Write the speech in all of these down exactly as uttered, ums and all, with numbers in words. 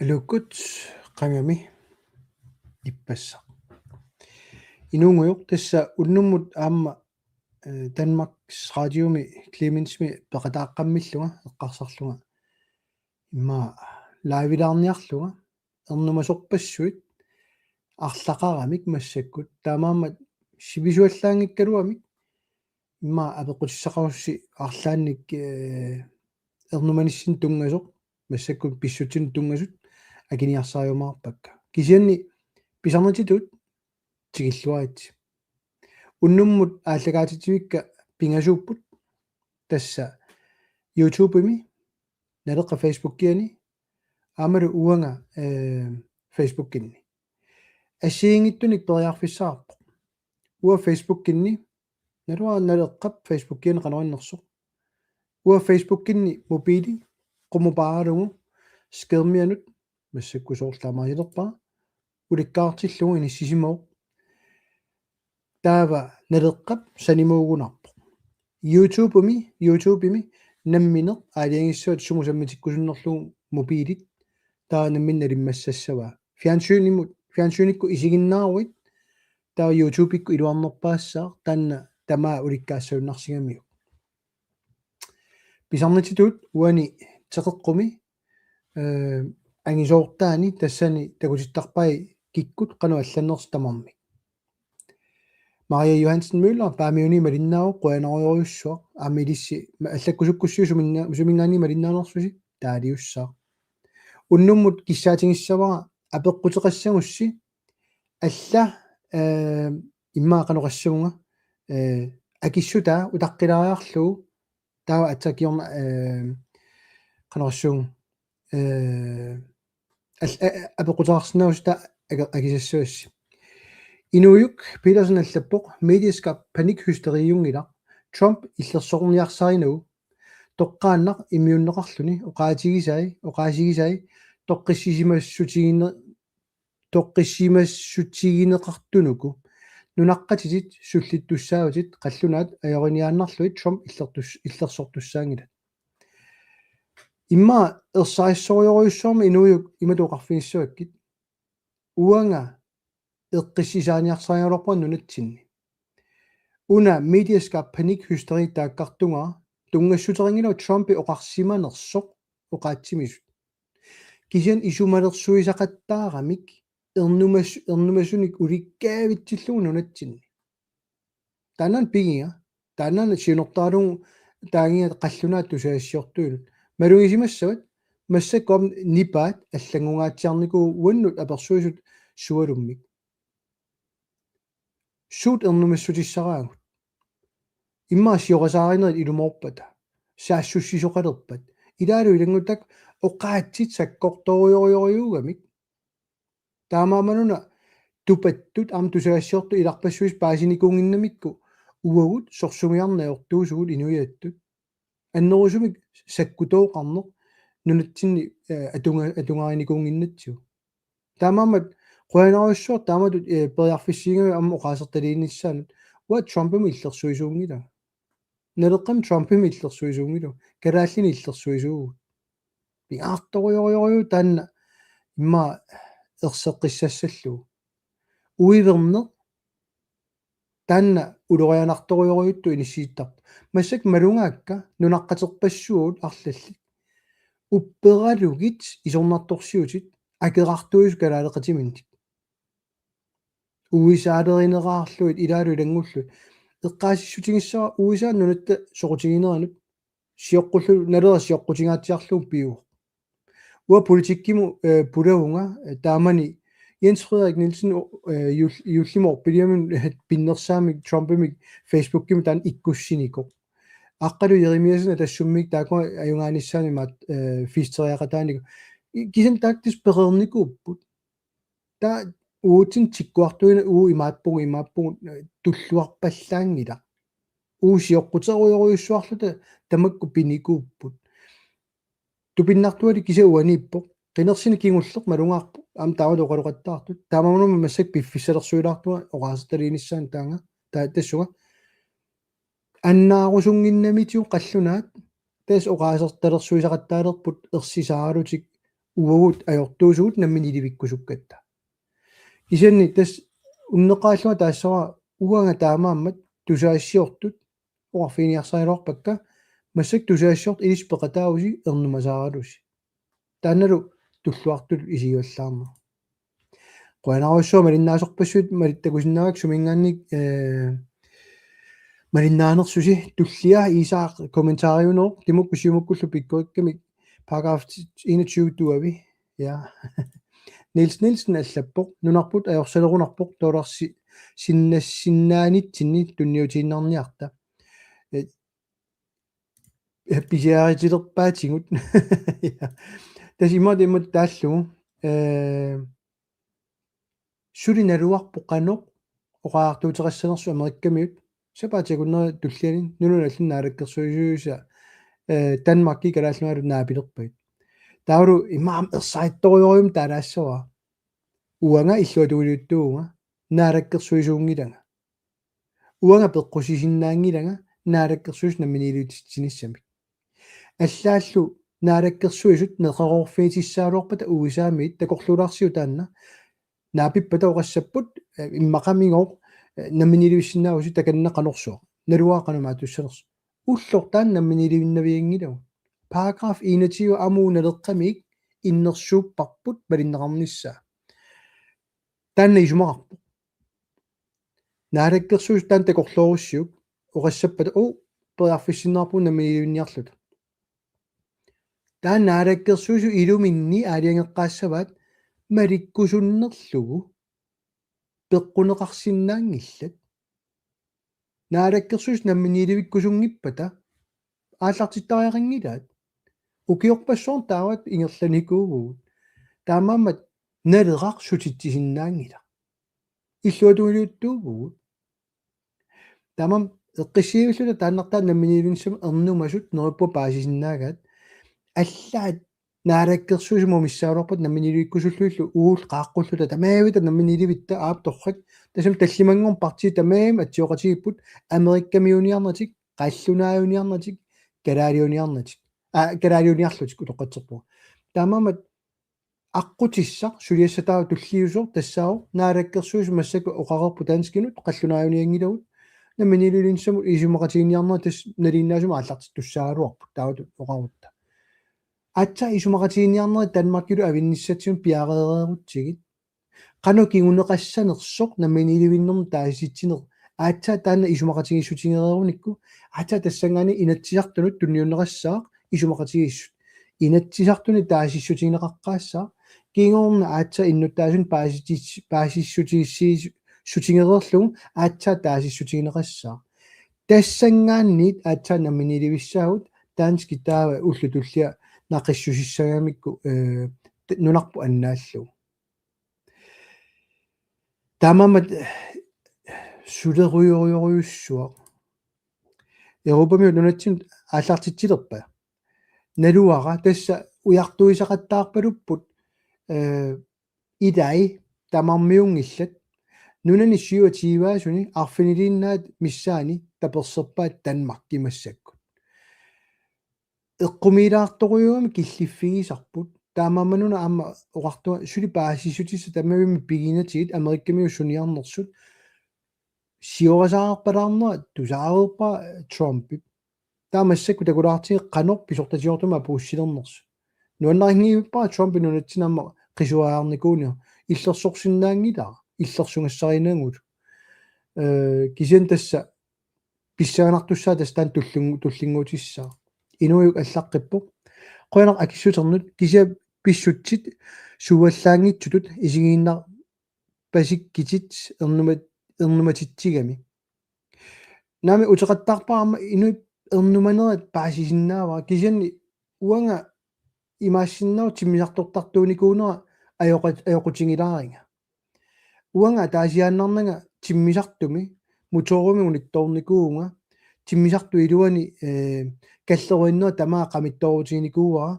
Aluukkut qangami ippassaq. Inunngujoq tassa unnummut aamma, eh, Danmarks Radiomi Clemensimi peqataaqqammillunga eqqarsarlunga. Immaqa live-ilaarniarlunga ernumasorpassuit arlaqaramik massakkut. Taamaammat sivisuallaanngikkaluamik immaqa apeqqutissaqarussi arlaannik, eh, ernumanissinnut tunngasoq, massakkut pissutsinut tunngasut akiniarsariumaarpakka. Kisianni pisarnitsitut tikilluaritsi. Unnummut aallakaatitsivikka pingasuupput tassa YouTube-imi, Naleqqap Facebook-iani, aammalu uanga, eh, Facebook-inni. Assigiinngitsunik periarfissaqarpoq. Uanga Facebook-inni, naluara Naleqqap Facebook-iani qanoq innersoq. Uanga Facebook-inni mobili qummupaaralugu skærmianut, massakkut soorlu taamaasilerpara, ulikkaartillugu inissisimavoq. Taava Naleqqap sanimuugunarpoq. YouTube-imi, YouTube-imi nammineq aalajangissavat sumut sammitikkusunnerlugu mobilit, taava nammineq nalimmassassavaa. Fjernsynimut, fjernsynikkut isiginnaaruit, taava YouTube-ikkut iluarnerpaassaaq, taanna tamaat ulikkaassagunarsigamiuk. Pisarnitsitut uani teqeqqumi, eh, angisoortaani tassani takutittarpai kikkut qanoq allannersut tamarmik. Maria Johansen Møller, Paamiuni malinnaavoq, qujanarujorujussuaq, aamma ilissi ma-, allakkusukkussiuk suminna-, suminngaanniit malinnaanersusi, taaliussaaq. Unnummut kissaatigissavara apeqquteqassagussi, alla, eh, immaqa qanoq oqassagunga, eh, akissutaa utaqqilaariarlugu, taava aatsaat kingorna, eh, qanoq oqassagunga, eh, al-, a-, a-, apeqquteqarsinnaavusi taava aki-, akisassavassi. Inuujuk Petersen allappoq: mediaskabt panikhysteriunngilaq, Trump illersorniarsarinagu, toqqaannaq immiunneqarluni oqaatigisai, oqaasigisai, toqqissisimassutigine-, toqqissisimassutigineqartunuku. Nunaqqatitit sullittussaavatit, qallunaat ajoriniaannarlugit Trump illertus-, illersortussaanngilat. Immaqa ersarissorujorujussuarmik Inuujuk imatut oqarfigissavakkit: Uanga eqqissisaaniarsarigaluarpunga nunatsinni. Una mediaskabt panikhysteri taakkartugara tunngassuteqanngilaq Trumpi oqarsimanersoq oqaatsimisut. Kisianni isumalersuisaqattaaramik ernumas-, ernumasunik ulikkaavitsillugu nunatsinni. Taanna pigiga, taanna siunertaralugu taagiga qallunaat tusagassiortuinut. Malugisimassavat, massakkut aamma nipaat allanngungaatsiarnikuupput uannut apersuisut sualummik. Suut ernumassutissaraagut? Immaqa siorasaarinerit ilumoorpata, saassussisoqalerpat, ilaalu ilanngullugit oqaatsit sakkortorujorujorujuugamik. Taamaammat una tupattut aamma tusagassiortut ilarpassuisa paasinikuunnginnamikku uagut sorsunniarneq ajortuusugut inuiattut. Annerusumik sakkutooqarneq nunatsinni, eh, atunga-, atugaarinikuunnginnatsigu. Taamaammat qujanarujussuaq taamatut, eh, periarfissiigamik aamma oqaasertaliinissaanut, uanga Trumpimut illersuisuunngilanga. Naleqqamik Trumpimik illersuisuunngilanga. Kalaallinik illersuisuuvugut. Pingaartorujorujorujuuvoq taanna immaqa erseqqissassallugu. Uiverneq taanna ulorianartorujorujuttut inissittarpoq. Massakkut malugaakka nunaqqaterpassuit arlallit. Upperalugit isornartorsiutit akerartuisut kalaaleqatiminnik. U S A-lerinerarlugit ilaalu ilanngullugit. Eqqaasissutigissavara U S A nunatta soqutigineranut sioqqullu-, Naleraq sioqqutingaatsiarlugu pivoq. Uanga politikkimut, eh, pulavunga, eh, taamani Jens Frederik Nielsen, eh, juul-, juullimi orpiliamut, eh, pinnersaamik Trumpimik Facebookimi taanna ikkussinikoq. Aqqalu Jerimiassen Atassummik taakku ajugaanissaannik maat, eh, fiisteriaqataanikoq. I-, kisianni taakku tassa pereernikuupput. Taava uatsinnut tikkuartuineq uagut imaappugut, imaappugut, eh, tulluarpallaanngilaq. Uagut sioqquterujorujussuarluta tamakku pinikuupput. Tupinnartuali kisianni uaniippoq. Qinersini kingulleq malugaarpoq. Aamma taamatut oqaloqattaartut. Taamaammat massakkut piffissalersuilaartunga oqaasertaliinissaanut taanga. Ta-, tassunga. Annaarusunnginnamitigut qallunaat tassa oqaasertalersuisaqattaalerput ersisaaralutik uagut ajortuusugut namminiilivikkusukkatta. Kisianni tassa unneqqarillunga taassavara uanga taamaammat tusagassiortut oqarfiginiarsarigaluarpakka, massakkut tusagassiortut ilissi peqataavusi ernumasaaralusi. Taannalu tulluartutut isigivallaarneq. Qujanarsuaq malinnaasorpassuit malittakusinnaavakka suminngaanniit, eh, malinnaanersusi. Tullia Iisaaq kommentariunooq: Timukkut Siumukkullu pikkorikkami paragraf enogtyve tuavi. Ja. Niels Nielsen allappoq: Nunarput ajorsalerunarpoq, dollarsi sinnassinnaanitsinni tunniutiinnarniarta. Eh, pisiaritilerpaatigut. Ja. Tassa imaat imaat taallugu. Eh, suli naluarpoq qanoq oqariartuuteqassanersoq Amerikkamiut. Sapaatip akunneri tulliani nunanut allanut naalakkersuisuisa, eh, Danmarki Kalaallit Nunaata naapilerpagit. Taavalu immaqa ersarittorujorujummik taalaassavara. Uanga illuatungiliuttuuvunga, naalakkersuisuunngilanga. Uanga peqqusisinnaanngilanga naalakkersuisut namminiilivitsitsinissamik. Allaallu naalakkersuisut neqeroorfigitissagaluarpata U S A-miit takorluulaarsiuk taanna, naapippata oqassapput, eh, immaqamigooq, eh, namminiilivissinnaavusi, takanna qanorsuaq. Naluara qanoq imaattussanersoq. Ulloq taanna namminiilivinnavianngilagut. Paragraf enogtyve aamma Naleqqamik innersuupparput malinneqarnissaa. Taanna isumaqarpoq. Naalakkersuisut taanna takorloorussiuk oqassappata, uu, periarfissinneqarpugut namminiilivinniarluta. Taanna naalakkersuisut iluminni aalajangeqqaassavaat malikkusunnerlugu peqquneqarsinnaanngillat. Naalakkersuisut namminiilivikkusunngippata aallartittariaqanngilaat. Ukiorpassuarni taamatut ingerlanikuuvugut. Taamaammat Naleraq sutitsisinnaanngilaq. Illuatungiliuttuuvugut. Taamaammat eqqissivilluta taannartaa namminiilivinnissamut ernumasut neriuppunga paasisinnaagaat. Allaat naalakkersuisumut missaagaluarpat namminiilivikkusullugillu uagut qaaqqulluta tamaviata namminiilivitta, aap, torrak. Tassami tallimanngornermi partiit tamarmik atsioqatigiipput, Amerikkamiuuniarnatik, qallunaajuniarnatik, kalaaliuniarnatik. Aa, kalaaliuniarlutik utoqqatserpunga. Taamaammat aqqutissaq suliassataavoq tulliusoq tassaavoq naalakkersuisut massakkut oqareerput danskinut qallunaajunianngilagut, namminiilivinnissamut isumaqatiginninniarnerat tassa nalinginnaasumik aallartittussaagaluarput taamatut oqarutta. Aatsaat isumaqatiginninniarnerit Danmarkilu avinnissatsinnut piareereerutsigit. Qanoq kinguneqassanersoq namminiilivinnermut taasitsineq. Aatsaat taanna isumaqatigiissutigereerunikku, aatsaat tassanngaanniit Inatsisartunut tunniunneqassaaq isumaqatigiissut. Inatsisartuni taasissutigineqaqqaassaaq. Kingorna aatsaat innuttaasunik paasitis-, paasissutigissiis-, sutigereerlugu aatsaat taasissutigineqassaaq. Tassanngaanniit aatsaat namminiilivissaagut, danskit taava ullut tulliat naqissusissagamikku, eh, t-, nunarput annaallugu. Taamaammat sulerujorujorujussuaq. Europamiut nunatsinnut aallartitsilerpa? Naluara, tassa ujartuisaqattaarpalupput, eh, ilai tamarmiunngillat. Nunani syvogtyve-asuni arfiniliinnaat missaani taperserpaat Danmarki massakkut. Eqqumiilaartorujuugami killiffigisarput. Taamaammat una aamma oqartunga suli paasissutissat tamarmik piginatigit Amerikkamiut suniarnersut. Siorasaarpalaarnera tusaareerpara Trumpip. Taava massakkut takulaartigu qanoq pisortatigoortumik apuussilernersut. Nuannarinngivippara Trumpip nunatsinni aamma qisuariarnikuunera. Illersorsinnaanngilara, illersugassarinagu. Eh, kisianni tassa pissanganartussaavoq tassa taanna tullinngu-, tullinnguutissaaq. Inuujuk allaqqippoq: Qujanaq akissuternut, kisianni pissutsit suuallaanngitsutut isigiinnarpasikkitit ernumat-, ernumatitsigami. Naamik, uteqattaarpara aamma inuit ernumanerat paasisinnaavara, kisianni uanga imaassinnaavoq timmisartortartuunikuunera ajoqa-, ajoqutigilaaringa. Uanga ataasiaannarnanga timmisartumi, motorimik unittoornikuuvunga, timmisartup iluani, eh, kalleruinnera tamaat qamittoorutiginikuuara,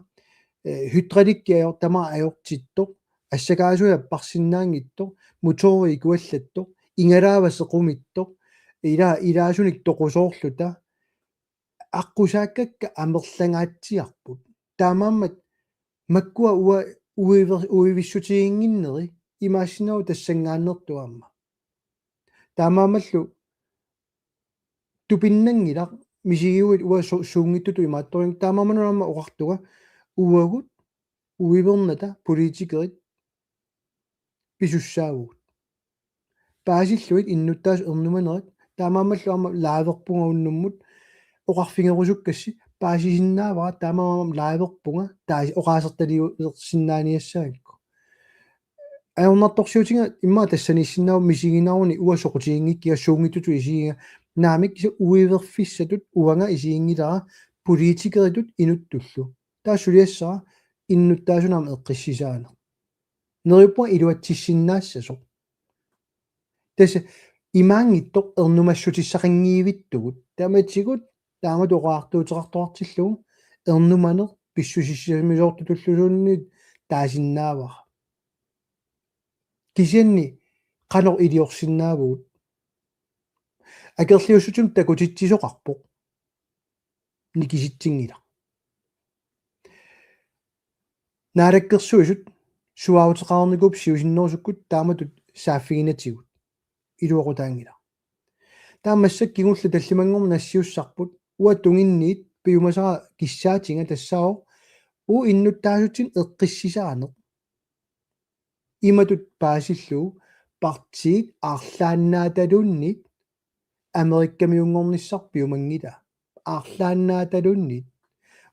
eh, hydraulikki ajor-, tamaat ajortittoq, assakaasui apparsinnaanngitsoq, motori ikuallattoq, igalaava sequmittoq, ila-, ilaasunik toqusoorluta, aqqusaakkakka amerlangaatsiarput. Taamaammat makkua ua-, uiver-, uivissutiginnginneri imaassinnaavoq tassanngaanneersoq aamma. Taamaammallu tupinnanngilaq misigiguit uanga su-, suunngitsutut imaattorinngillat, taamaammat aamma oqartunga uagut uivernata politikerit pisussaavugut. Paasillugit innuttaasut ernumanerat, taamaammallu aamma liverpunga unnummut oqarfigerusukkassi paasisinnaavara, taamaammat liverpunga taas oqaasertaliuersinnaaniassagakku. Ajornartorsiutiga immaqa tassaniissinnaavoq misiginaruni uanga soqutiginngikkiga suunngitsutut isigiga, naamik kisianni uiverfissatut uanga isiginngilara politikeritut inuttullu. Taava suliassara innuttaasunut aamma eqqissisaaneq. Neriuppunga iluatsissinnaassasoq. Tassa imaanngitsoq ernumassutissaqanngivittugut. Tamatigut taamatut oqariartuuteqartoqartillugu ernumaneq pissusissamisoortutulluunniit taasinnaavara. Kisianni qanoq iliorsinnaavugut? Akerliussutsimut takutitsisoqarpoq. Nikisitsinngilaq. Naalakkersuisut suaarteqarnikuupput siusinnerusukkut taamatut saaffiginatigut iluaqutaanngilaq. Taava massakkut kingulleq tallimanngormat nassiussarput, uanga tunginniit piumasara kissaatiga tassaavoq uagut innuttaasutsinnik eqqissisaaneq. Imatut paasillugu partiit arlaannaataluunniit Amerikkamiunngornissaq piumanngilaa. Arlaannaataluunniit.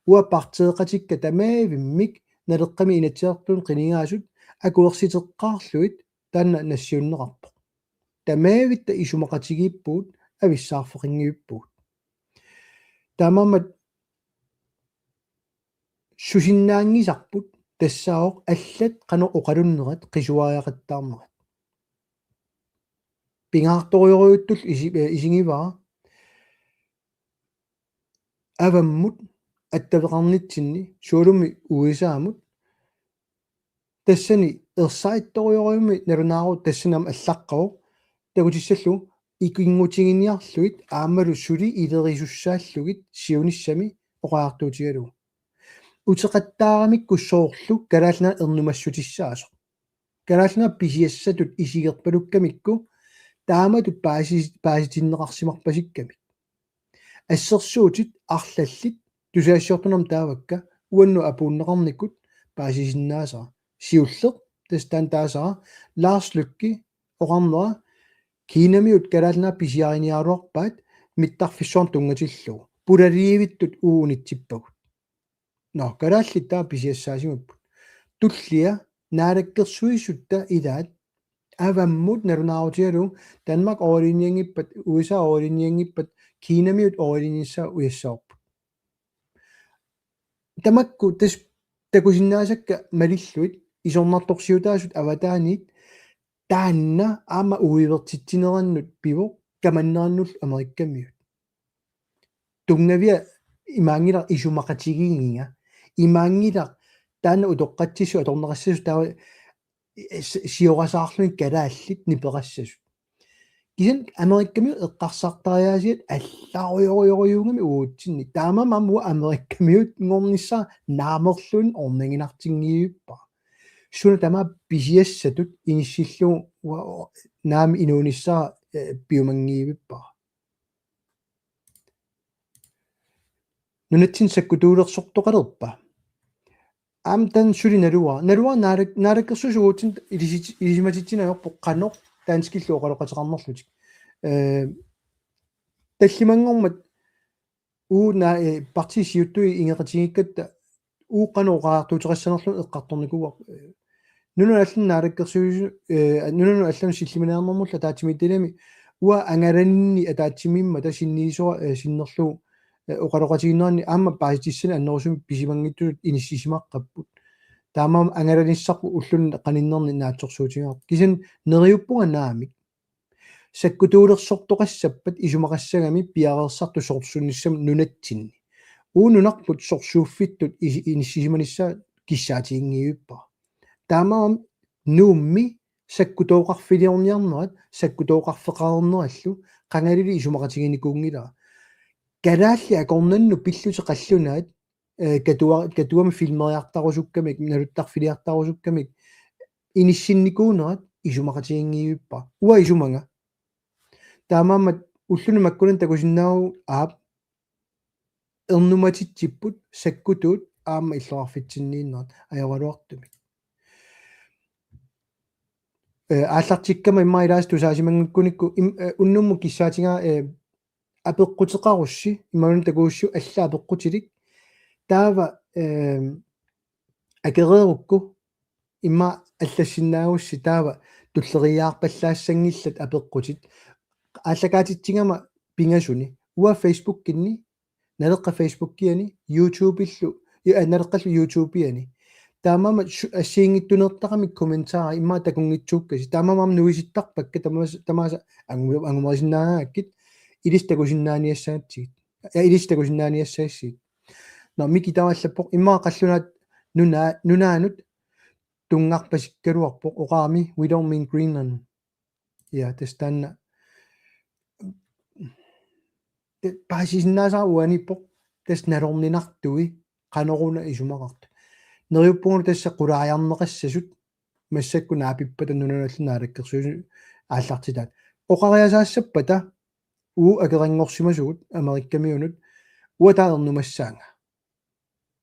Uanga partiiqatikka tamaavimmik Naleqqami Inatsisartuni qinigaasut akuersiteqqaarlugit taanna nassiunneqarpoq. Tamaavitta isumaqatigiippugut, avissaarfeqanngivippugut. Taamaammat susinnaanngisarput tassaavoq allat qanoq oqalunnerat qisuariaqattaarnerat. Pingaartorujorujuttullu isi-, eh, isigivara avammut attaveqarnitsinni, sualummik U S A-mut, tassani ersarittorujorujussuarmik nalunaarut tassani aamma allaqqavoq, takutissallugu ikinngutiginiarlugit aammalu suli ilerisussaallugit siunissami oqariartuutigalugu. Uteqattaaramikku soorlu Kalaallit Nunaat ernumassutissaasoq. Kalaallit Nunaat pisiassatut isigerpalukkamikku taamatut paasi-, paasitinneqarsimarpasikkamik. Assersuutit arlallit tusagassiortunut aamma taavakka uannut apuunneqarnikkut paasisinnaasara. Siulleq tassa taanna taasara Lars Løkke oqarnera Kinamiut Kalaallit Nunaat pisiariniaraluarpaat mittarfissuarnut tunngatillugu. Pulaliivittut uagut unitsippagut. Nå, kalaallit taava pisiassaasimapput. Tullia naalakkersuisutta ilaat avammut nalunaarutigalugu Danmark overlinjinngippat, U S A overlinjinngippat, Kinamiut overlinjissaa ujassavarput. Tamakku tassa takusinnaasakka malillugit isornartorsiutaasut avataaniit taanna aamma uivertitsinerannut pivoq kamannerannullu Amerikkamiut. Tunngavia imaanngilaq isumaqatigiigiga. Imaanngilaq taanna utoqqatsissut atorneqassasut taava s-, siorasaarluni kalaallit niperassasut. Kisianni Amerikkamiut eqqarsartariaasiat allarujorujorujussuugami uatsinnit. Taamaammat aamma uanga Amerikkamiunngornissara naamerluinnaq orniginartinngivippara. Suna tamaat pisiassatut inissillugu ua-, naamik inuunissara, eh, piumanngivippara. Nunatsinni sakkutuulersortoqalerpa? Aamma taanna suli naluara. Naluara naalak-, naalakkersuisuugutsinnut ilisit-, ilisimatitsineq ajorpoq qanoq danskillu oqaloqateqarnerlutik. Eh, tallimanngormat uagut naa-, eh, partiit siuttui ingeqatigiikkatta uagut qanoq oqariartuuteqassanerlugu eqqartornikuuarput. Eh, nunanut allanut naalakkersuisu-, eh, nunanut allanut sillimaniarnermullu ataatsimiititaliami uanga angalaninni ataatsimiimmata sinniisora, eh, sinnerlugu, eh, oqaloqatigiinneranni aamma paasissutissanik annerusumik pisimanngitsutut inissisimaqqapput. Taamaammat angalanissarput ulluni qaninnerni naatsorsuutigaarput. Kisianni neriuppunga naamik. Sakkutuulersortoqassappat isumaqassagami piareersartut sorsunnissamut nunatsinni. Uagut nunarput sorsuuffittut isi-, inissisimanissaa kissaatiginngivippara. Taamaammat Nuummi sakkutooqarfiliorniarnerat sakkutooqarfeqarnerallu qangalili isumaqatiginikuunngilara. Kalaallit akornannut pillutik qallunaat eh, katua-, katuami filmeriartarusukkamik, naluttarfiliartarusukkamik, inissinnikuunerat isumaqatiginngivippara. Uanga isumanga. Taamaammat ulluni makkunani takusinnaavugut aap ernumatitsipput sakkutuut aamma illoqarfitsinniinnerat ajoraluartumik. Eh, aallartikkama immaqa ilaasa tusaasimanngikkunikku im-, eh, unnummut kissaatigaara, eh, apeqquteqarussi, imaluunniit takuussi alla apeqqutilik. Taava, eh, akereerukku immaqa allassinnaagussi taava tulleriiaarpallaassanngillat apeqqutit. Aallakaatitsigama pingasuni. Uanga Facebookinni, Naleqqap Facebookiani, YouTubeillu, ja, Naleqqallu YouTubeiani. Taamaammat su-, assigiinngitsuneertaqaami kommentarit immaqa takunngitsuukkasi. Taamaammat nuisittarpakka tamaasa, tamaasa angu-, angumerisinnaagakkit ilissi takusinnaaniassagatsigit. Ja, ilissi takusinnaaniassagassigit. Nå, Miki taava allappoq immaqa qallunaat nuna-, nunaannut tunngarpasikkaluarpoq oqarami, "We don't mean Greenland." Ja, tassa taanna. Te-, paasisinnaasara uaniippoq, tassa nalorninartui, qanoruna isumaqartut. Neriuppunga tassa qulaajarneqassasut, massakkut naapippata nunanut allanut naalakkersuisut aallartitaat. Oqariasaassappata, uagut akeqanngorsimasugut Amerikkamiunut, uanga taava ernumassaanga.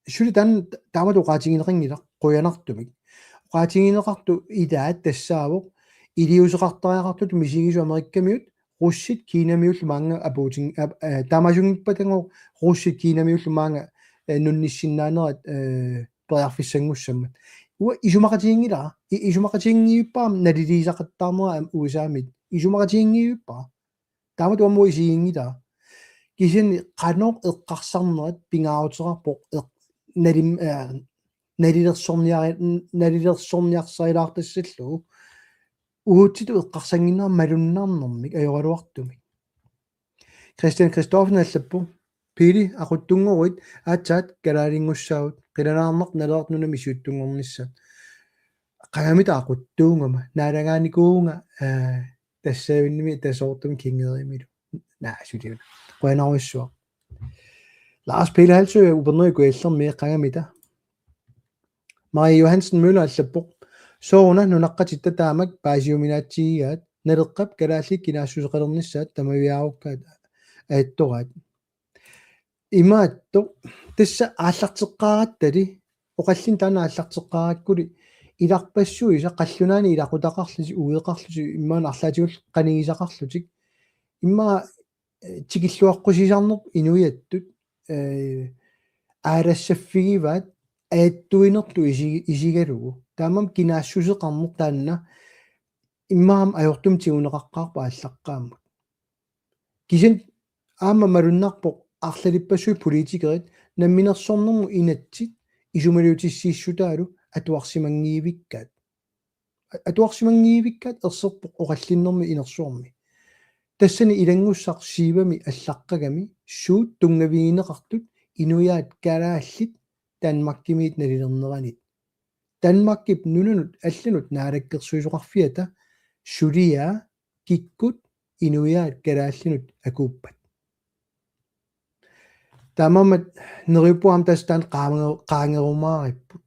Suli taanna taamatut oqaatigineqanngilaq qujanartumik. Oqaatigineqartut ilaat tassaavoq iliuuseqartariaqartutut misigisut Amerikkamiut, russit Kinamiullu maanga apuutin-, ap-, eh, taamaasiunngippatagooq russit Kinamiullu maanga, eh, nunnissinnaanerat, eh, periarfissanngussammat. Uanga isumaqatiginngilara, i-, isumaqatiginngivippara naliliisaqattaarnera aamma U S A-mit. Isumaqatiginngivippara. Taamatut aamma isiginngilara. Kisianni qanoq eqqarsarnerat pingaaruteqarpoq eq-, nalim-, eh, nalilersorniari-, n-, nalilersorniarsarilaartassallugu. Uagutsitut eqqarsannginnera malunnarnermik ajoraluartumik. Christian Christoffersen allappoq: "Pele, aquttunngoruit aatsaat kalaalinngussaavut, qilanaarnaq Naleraq nunami siuttunngornissaat." Qangamita aquttuungama, naalagaanikuuvunga, eh, tassavinnimi tasoortumi kingeriimilu. Naa, suliuna. Qujanarujussuaq. Lars Peter Halsø, Upernavik Kujallermi, qangamita. Maria Johansen Møller allappoq: "Sooruna nunaqqatitta taamak paasiuminaatsigigaat, Naleqqap kalaallit kinaassuseqalernissaat tamaviaarukkaat ajattoraat." Imaattoq, tassa aallarteqqaarattali, oqallinneq taanna aallarteqqaarakkuli, ilarpassuisa qallunaanit ilaqutaqarlutik, ueqarlutik, immaqa arlaatigut qanigisaqarlutik, immaqa, eh, tikilluaqqusisarnerput inuiattut, eh, aalassaffigivaat ajattuinertut isi-, isigalugu. Taamaammat kinaassuseqarneq taanna immaqa ajortumik tiguneqaqqaarpoq aallaqqaammut. Kisianni aamma malunnarpoq arlalippassuit politikerit namminersornermut inatsit isumaliutissiissutaalu atuarsimanngivikkaat. A-, atuarsimanngivikkaat erserpoq oqallinnermi inersuarmi. Tassani ilanngussaq siivami allaqqagami suut tunngavigineqartut inuiaat kalaallit Danmarkimiit nalilerneranit. Danmarkip nunanut allanut naalakkersuisoqarfiata suliaa kikkut inuiaat kalaallinut akuuppat. Taamaammat neriuppunga aamma tassa taanna qaange-, qaangerumaaripput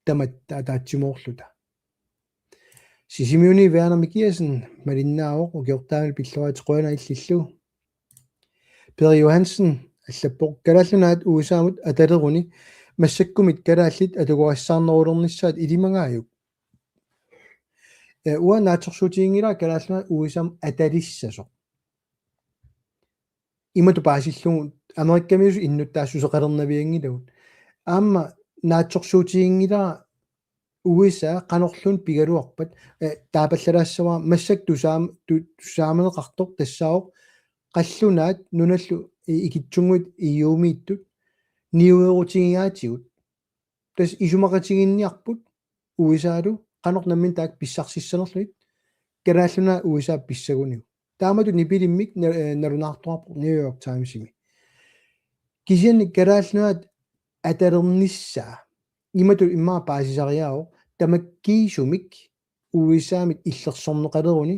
tamatta ataatsimoorluta. Sisimiuni Verner Mikiassen malinnaavoq, ukiortaamilu pilluarit, qujanaq illillu. Peri Johansen allappoq: "Kalaallit Nunaat U S A-mut ataleruni massakkumit kalaallit atugarissaarnerulernissaat ilimagaajuk?" Eh, uanga naatsorsuutiginngilara Kalaallit Nunaat U S A-mut atalissasoq. Imatut paasillugu Amerikkamiusut innuttaassuseqalernavianngilagut. Aamma naatsorsuutiginngilara U S A qanorluunniit pigaluarpat, eh, taapallalaassavara, massakkut tusaam-, tu-, tusaamaneqartoq tassaavoq qallunaat nunallu i-, ikittunnguit E U-miittut niuerutigigaatigut. Tassa isumaqatiginninniarput U S A-lu qanoq nammineq taakku pissarsissanerlugit, Kalaallit Nunaat U S A pissaguniuk. Taamatut nipilimmik na-, eh, nalunaartoqarpoq New York Times-imi. Kisianni Kalaallit Nunaat atalernissaa imatut immaqa paasisariaqarpoq tamakkiisumik U S A-mit illersorneqaleruni,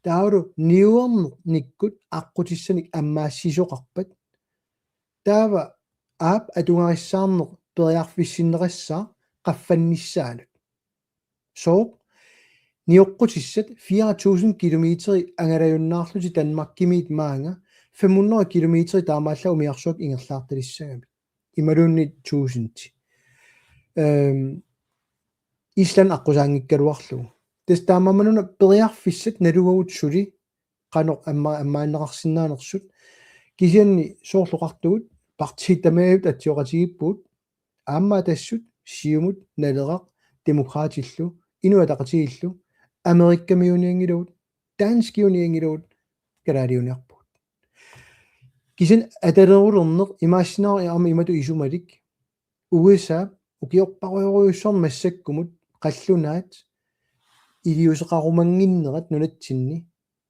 taavalu niuernikkut aqqutissanik ammaassisoqarpat. Taava aap, atugarissaarneq periarfissinneqassaaq qaffannissaanut. Sooq? Nioqqutissat fire tusind kilometer angalajunnaarlutik Danmarkimiit maanga, fem hundrede kilometer taamaallaat umiarsuaq ingerlaartalissagamik. Imaluunniit tusind. Øhm, Island aqqusaanngikkaluarlugu. Tassa taamaammat una periarfissat naluagut suli qanoq amma-, ammaanneqarsinnaanersut. Kisianni soorlu oqartugut partiit tamarmik atsioqatigiippugut, aamma Atassut, Siumut, Naleraq, Demokraatillu, Inuit Ataqatigiillu, Amerikkamiuunianngilagut, danskiunianngilagut, kalaaliuniarpugut. Kisianni atalerulerneq imaassinnaavoq aamma imatut isumalik, U S A ukiorparujorujussuarmik massakkumut qallunaat iliuuseqarumannginnerat nunatsinni,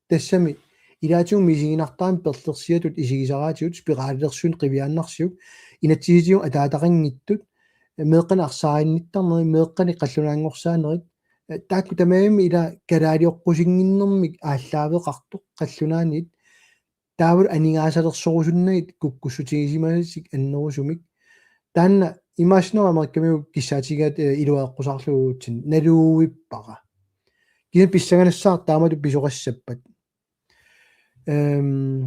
tassami ilaatigut misiginartaramik perlersiatut isigisaraatigut spiraalilersuineq qiviaannarsiuk, inatsisitigut ataataqanngitsut, meeqqanik arsaarinnittarnerit, meeqqanik qallunaanngorsaanerit, taakku tamarmik ila kalaalioqqusinnginnermik aallaaveqartoq qallunaaniit, taavalu aningaasalersorusunnagit kukkussutigisimasatik annerusumik. Taanna imaassinnaavoq Amerikkamiut kissaatigigaat, eh, iluareqqusaarlugu uatsinnut, naluvippara. Kisianni pissanganassaaq taamatut pisoqassappat. Øhm,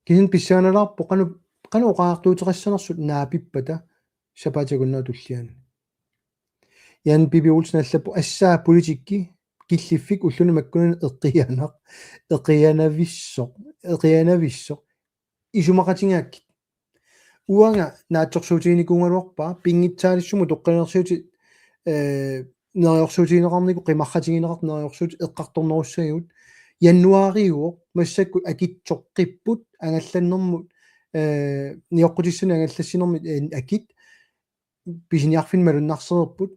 kisianni pissanganalaarpoq qanoq, qanoq oqariartuuteqassanersut naapippata sapaatip akunnera tulliani. Jan Pipi Olsen allappoq: Assaa politikki killiffik ulluni makkunani eqianaq, eqianavissoq, eqianavissoq. Isumaqatigaakkit. Uanga naatsorsuutiginikuugaluarpara pinngitsaaliissummik utoqqalinersiutit, eh, neriorsuutigineqarnikut qimarratigineqartut neriorsuutit eqqartornerussagigut. Januaariuvoq, massakkut akitsoqqipput angallannermut, eh, nioqqutissanik angallassinermit, eh, akit pisiniarfinni malunnarsereerput.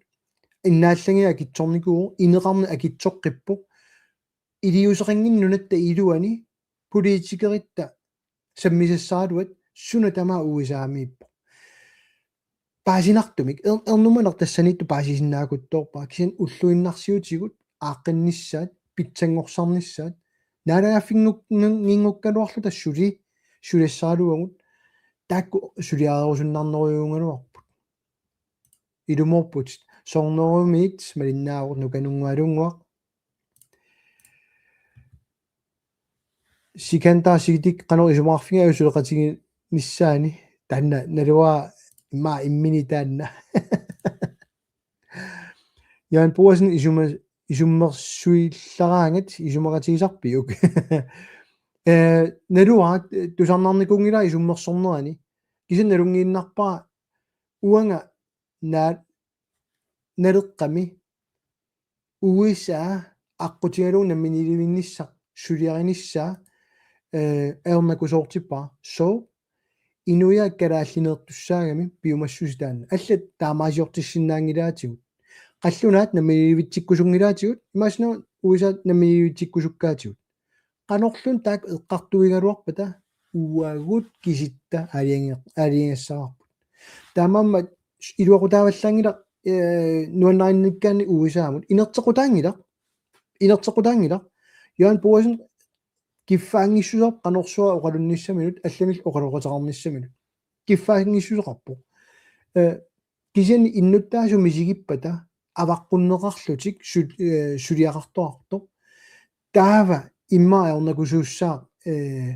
Innaallagiaq akitsornikuuvoq, ineqarneq akitsoqqippoq. Iliuuseqannginneq nunatta iluani politikeritta sammisassaraluat suna tamaat U S A-miippoq. Paasinartumik, er-, ernumaneq tassaniittoq paasisinnaaruttorpara, kisianni ulluinnarsiutigut aaqqinnissaat, pitsanngorsarnissaat, naalagaaffinngu-, ngun-, ngunngukkaluarluta suli, suliassaraluagut, taakku suliarerusunnaarnerujuugaluarput. Ilumoorputit. Soorunami malinnaavoq, nukanungualunnguaq. Sikander Sigitik qanoq isumaqarfiga suleqatiginissaani, taanna naluara immaqa immini taanna. Jan Boasen isuma-, isummersuillaraangat isumaqatigisarpiuk? Eh, naluara, tusarnaarnikuunngilara isummersornerani. Kisianni nalunngiinnarpara uanga na-, Naleqqami U S A aqqutigalugu namminiilivinnissaq, suliarinissaa, eh, ajornakusoortippara. Sooq? Inuiaat kalaallineertussaagami piumassuseq taanna. Allat taamaasiortissinnaanngilaatigut. Qallunaat namminiilivitsikkusunngilaatigut, imaassinnaavoq U S A namminiilivitsikkusukkaatigut. Qanorluunniit taakku eqqartuigaluarpata uagut kisitta aalajangi-, aalajangigassaraarput. Taamaammat iluaqutaavallaanngilaq, eh, nuannarinnikkaanni U S A-mut. Inerteqqutaanngilaq. Inerteqqutaanngilaq. Jan Boasen kiffaanngissuseqarpoq qanorsuaq oqalunnissaminut, allanillu oqaloqateqarnissaminut. Kiffaanngissuseqarpoq. Eh, kisianni innuttaasut misigippata avaqqunneqarlutik su-, eh, suliaqartoqartoq. Taava immaqa ajornakusuussaaq, eh,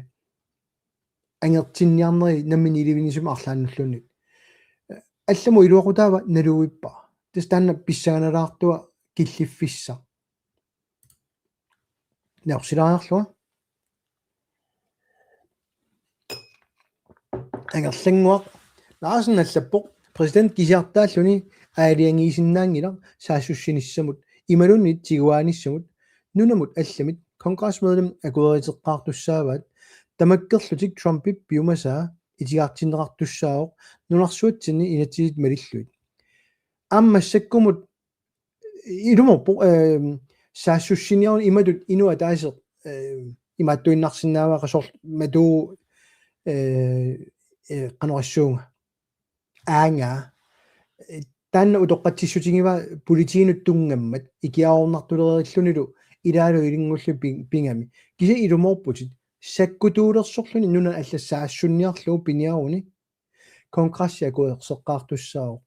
angertinniarneri namminiilivinnissamut arlaannulluunniit. Eh, allamut iluaqutaava naluvippara. Tassa taanna pissanganalaartua killiffissaq. Naorsilaariarlunga. Angerlannguaq Larsen allappoq: Præsident kisiartaalluni aalajangiisinnaanngilaq saassussinissamut imaluunniit tiguaanissamut nunamut allamit. Kongresmedlemmit akueriteqqaartussaavaat, tamakkerlutik Trumpip piumasaa itigartinneqartussaavoq nunarsuatsinni inatsisit malillugit. Aamma massakkumut ilumoorpoq, eh, saassussiniaruni imatut inuk ataaseq, eh, imaattuinnarsinnaavara soorlu matu, eh, eh, qanoq issuunga. Aanga, eh, taanna utoqqatsissutigivaa politiinut tunngammat ikiaroornartulerillunilu ilaalu ilinngullu pi-, pigami. Kisianni ilumoorputit sakkutuulersorluni nunat allat saassunniarlugu piniaruni. kongressi akuerseqqaartussaavoq.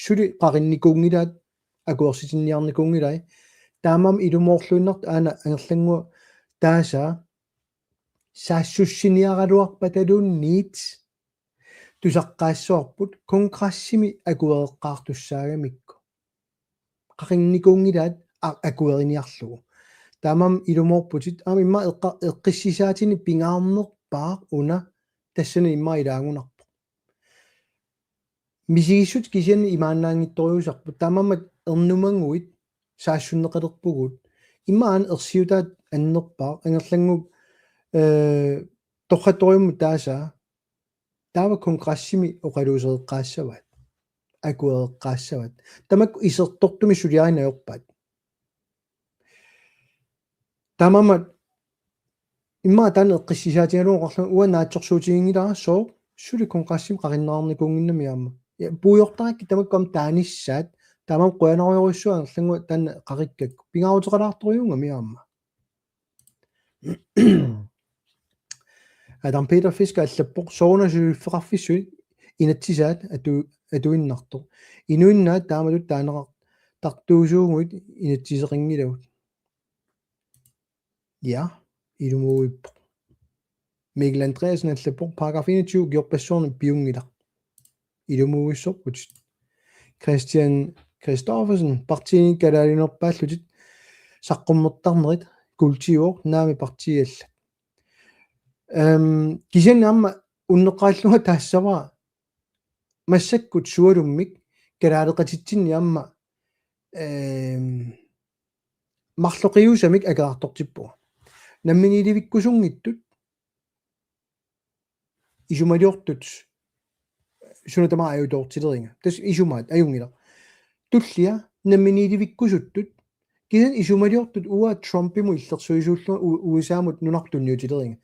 Suli qaqinnikuunngilaat, akuersitinniarnikuunngilai. Taamaammat ilumoorluinnartoq aana angerlannguaq taasaa saassussiniaraluarpataluunniit tusaqqaassavarput kongressimi akuereqqaartussaagamikku. Qaqinnikuunngilaat a-, akueriniarlugu. Taamaammat ilumoorputit, aamma immaqa eqqa-, eqqissisaatini pingaarnerpaaq una tassani immaqa ilaagunarpoq. Misigissut kisianni imaannaanngitsorujussuusarput, taamaammat ernumaguit saassunneqalerpugut. Immaqa aana ersiutaat annerpaaq, angerlannguup, eh, torrattoriummut taasaa, taava kongressimi oqaluusereqqaassavaat, akuereqqaassavaat. Tamakku isertortumik suliarineq ajorpaat. Taamaammat immaqa taanna eqqissisaatigalugu oqarlunga uanga naatsorsuutiginngilara sooq suli kongressimi qaqinneqarnikuunnginnami aamma. Ja, puigortarakkit tamakku aamma taanissaat, taamaammat qujanarujussuaq angerlannguaq taanna qaqikkakku. Pingaaruteqalaartorujuugami aamma. Adam Peter Fisker allappoq: Sooruna suliffeqarfissuit inatsisaat atu-, atuinnartoq. Inuinnaat taamatut taaneqartartuusuuguit inatsiseqanngilagut. Ja, ilumoorpoq. Mikkel Andreasen allappoq: Paragraf enogtyve ukiorpassuarni piunngilaq. Ilumoorsorputit. Christian Christoffersen: Partiini kalaaliunerpaallutit saqqummertarnerit kultivoq naami partiiallat. Ehm, kisianni aamma unneqqarillunga taassavara massakkut sualummik kalaaleqatitsinni aamma, ehm, marloqiusamik akerartortippunga. Namminiilivikkusunngitsut isumaliortut suna tamaat ajutoortileriga. Tassa isumaat ajunngilaq. Tullia namminiilivikkusuttut, kisianni isumaliortut uanga Trumpimut illersuisuullunga U-, U S A-mut nunarput tunniutileriga.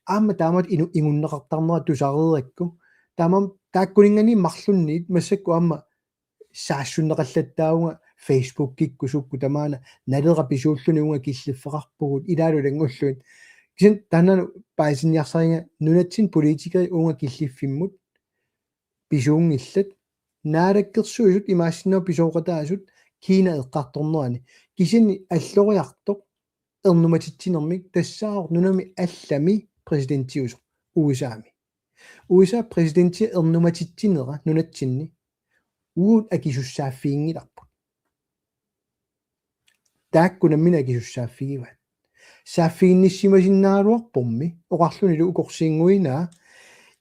Aamma taamatut inu-, ingunneqartarnera tusareerakku. Taamaammat taakkuninngaanniit marlunniit massakkut aamma saassunneqallattaavunga Facebookikkut sukkut tamaana, Naleraq pisuulluni uunga killiffeqarpugut ilaalu ilanngullugit. Kisianni taanna paasinniarsariga nunatsinni politikerit uunga killiffimmut pisuunngillat. Naalakkersuisut imaassinnaavoq pisooqataasut Kina eqqartornerani. Kisianni alloriartoq ernumatitsinermik tassaavoq nunami allami præsidentiusoq U S A-mi. U S A præsidenti ernumatitsinera nunatsinni uagut akisussaaffiginngilarput. Taakku nammineq akisussaaffigivaat. Saaffiginnissimasinnaagaluarpormi oqarlunilu ukorsiinnguinaa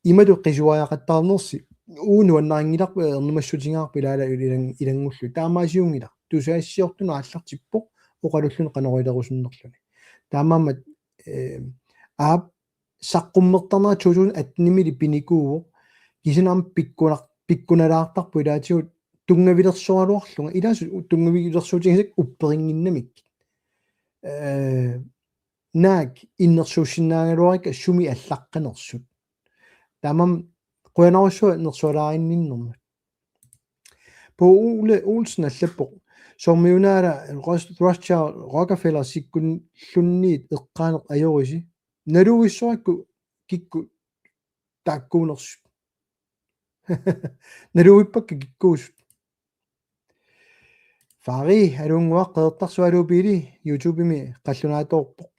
imatut qisuariaqattaarnersi uagut nuannarinngilarput ernumassutigaarput ilaala ilan-, ilanngullugit. Taamaasiunngilaq. Tusagassiortunut aallartippoq oqalulluni qanoq ilerusunnerluni. Taamaammat, eh, aap saqqummertarnera to tusind atten-imili pinikuuvoq, kisianni aamma pikkunar-, pikkunalaartarpoq ilaatigut tunngavilersoraluarlunga, ilaasut u-, tunngavilersuutigisakka upperinnginnamik. Eh, naak innersuussinnaagaluarikka sumi allaqqanersut. Taamaammat qujanarsuaq nersualaarinninnermut. Bo Ole Olsen allappoq: Soormiunaala Ros-, Rothschild Rockefeller sikkullunniit eqqaaneq ajorisi? Naluvissorakku kikkut taakkuunersut. Naluvippakka kikkuusut. Fari, aluunnguaq, Qeqertarsuaq Aluup Biili YouTube-imi qallunaatoorpoq.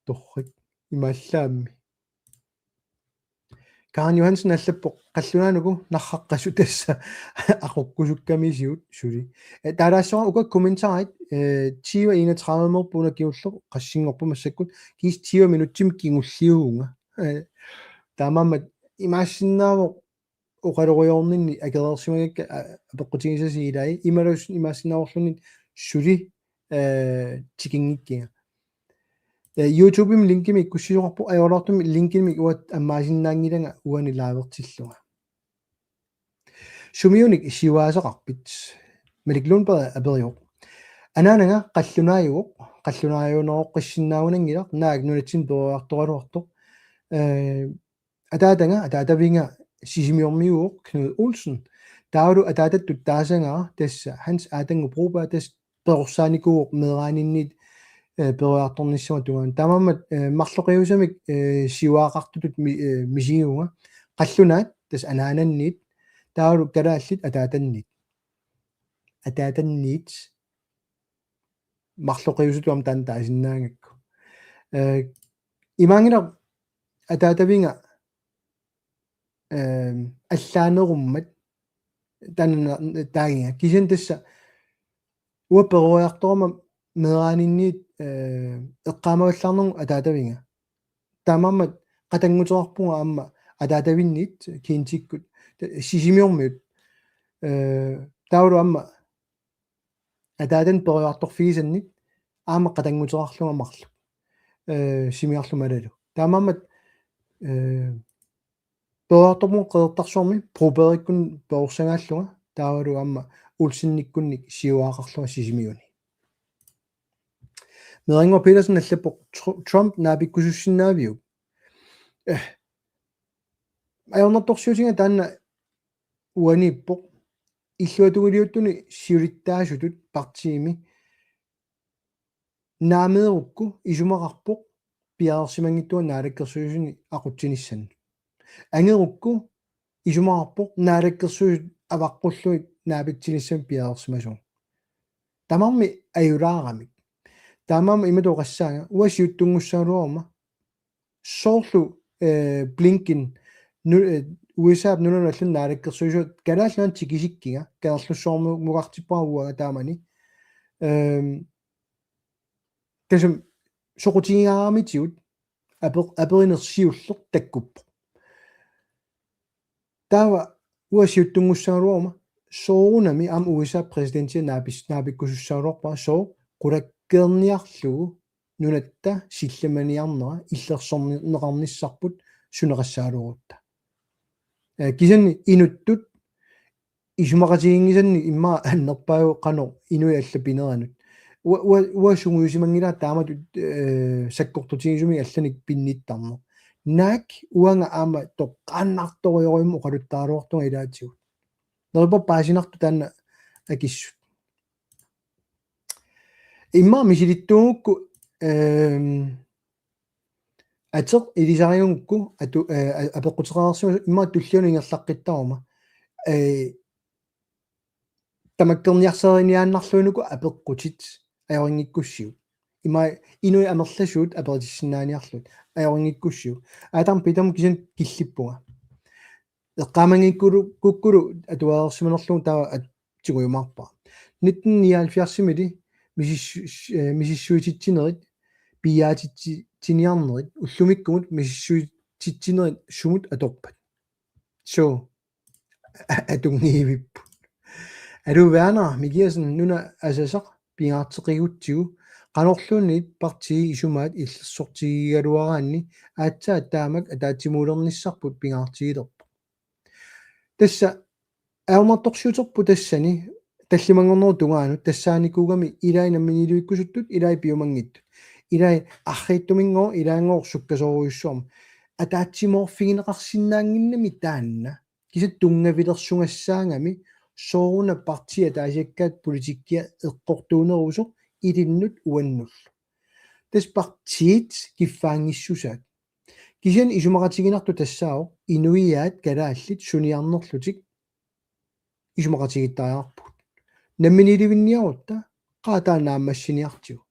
Torrak, imaallaammi. Karen Johansen allappoq: Qallunaanuku narraqqasut tassa aqukkusukkamisigut suli. Eh, taalaassavara uku kommentarit, eh, tyve enogtredive-morput una kingulleq qassinngorpoq massakkut, kiisa tyve minutsimik kingulliuvunga. Eh, taamaammat imaassinnaavoq oqalorujoorninni akereersimagakka, a-, apeqqutigisasi ilai, imaluunniit imaassinnaavorluunniit suli, eh, tikinngikkiga. Eh, YouTube-imi linkimik ikkussisoqarpoq, ajoraluartumik linkimik uanga ammaasinnaanngilanga uani livertillunga. Sumiunik siuaasaqarpit? Malik Lundberg aperivoq: Anaanaga qallunaajuvoq, qallunaajuneroqqissinnaanngilaq, naak nunatsinni peroriartoraluartoq. Eh, ataataga, ataataviga Sisimiormiuuvoq, Knud Olsen. Taavalu ataatattut taasagara tassa Hans Atannguup Broberg, tassa perorsaanikuuvoq meeraaninniit, eh, peroriartornissamut tungaanut. Taamaammat, eh, marloqiusamik, eh, siuaaqartutut mi-, eh, misigivunga. Qallunaat tassa anaananniit, taavalu kalaallit ataatanniit. Ataatanniit marloqiusutut aamma taanna taasinnaagakku. Eh, imaanngilaq ataataviga, eh, allaanerummat taanna taagiga. Kisianni tassa uanga peroriartorama meeraaninniit, eh, eqqaamavallaarnermut ataataviga. Taamaammat qatannguteqarpunga aamma ataatavinniit kiintikkut, ta-, Sisimiormiut. Eh, taavalu aamma ataatani peroriartorfigisannik aamma qatannguteqarlunga marluk. Eh, Sisimiorlu malalu. Taamaammat, eh, peroriartorpunga Qeqertarsuarmi Brobergikkunnik perorsagaallunga taavalu aamma Olsenikkunnik siuaaqarlunga Sisimiuni. Meeranngua Petersen allappoq Tr-, Trump naapikkusussinnaaviuk? Eh. Ajornartorsiutiga taanna uaniippoq. Illuatungiliuttuni siulittaasutut partiimi naameerukku isumaqarpoq piareersimanngitsunga naalakkersuisuni aqutsinissannik. Angerukku isumaqarpoq naalakkersuisut avaqqullugit naapitsinissamik piareersimasugut. Tamarmik ajulaaramik. Taamaammat imatut oqassaanga uanga siuttunngussagaluaruma soorlu, eh, Blinken nu-, eh, U S A-p nunanut allanut naalakkersuisuat Kalaallit Nunaanni tikisikkiga, Kangerlussuarmukartippara uanga taamani. Ehm, tassami soqutigigaaramitsigut ape-, aperineq siulleq takkuppoq. Taava uanga siuttunngussagaluaruma soorunami aamma U S A præsidentia naapis-, naapikkusussagaluarpara sooq qulakkeerniarlugu nunatta sillimaniarnera illersorneqarnissarput suneqassagaluarutta. Eh, kisianni inuttut isumaqatiginngisannik immaqa annerpaavoq qanoq inuit allat pineranut. Ua-, ua-, uanga sungiusimanngilara taamatut, eh, sakkortutigisumik allanik pinnittarneq. Naak uanga aamma toqqaannartorujorujummik oqaluttaraluartunga ilaatigut. Neriuppunga paasinartoq taanna akissut. Immaqa misilittuugukku, ehm, ateq ilisarigukku atu-, eh, a-, apeqquteqareersimasoq immaqa tullianut ingerlaqqittaruma. Eh, tamakkerniarsariniaannarluinnarlugu apeqqutit ajorinngikkukku. Immaqa inuit amerlasuut aperitissinnaaniarlugit ajorinngikkukku. Aataam pitam kisianni killippunga. Eqqaamanngikkukku-, kukkulu atuareersimanerlugu taava at-, tigujumaarpara. Nitten nioghalvfjerds-imili misissu-, eh, misissuititsinerit, piiaatitsiniarnerit, ullumikkumut misissuititsinerit sumut atorpat? Suu, a-, atunngivippoq. Aluu Werner Mikiassen, nuna asasaq pingaarteqigutsigu, qanorluunniit partiit isumaat illersortigigaluaraanni aatsaat taamak ataatsimuulernissarput pingaartigilerpoq. Tassa ajornartorsiuterput tassani tallimanngornerup tungaanut tassaanikuugami ilai namminiilivikkusuttut, ilai piumanngitsut. Ilai arriitsuminngooq, ilaanngooq sukkasoorujussuarmik. Ataatsimoorfigineqarsinnaannginnami taanna. Kisianni tunngavilersugassaagami sooruna partiit ataasiakkaat politikkia eqqortuunerusoq ilinnut uannullu. Tassa partiit kiffaanngissusaat. Kisianni isumaqatiginartoq tassaavoq inuiaat kalaallit suniarnerlutik isumaqatigiittariaqarpugut. Namminiilivinniarutta qaa taanna naammassiniartigu.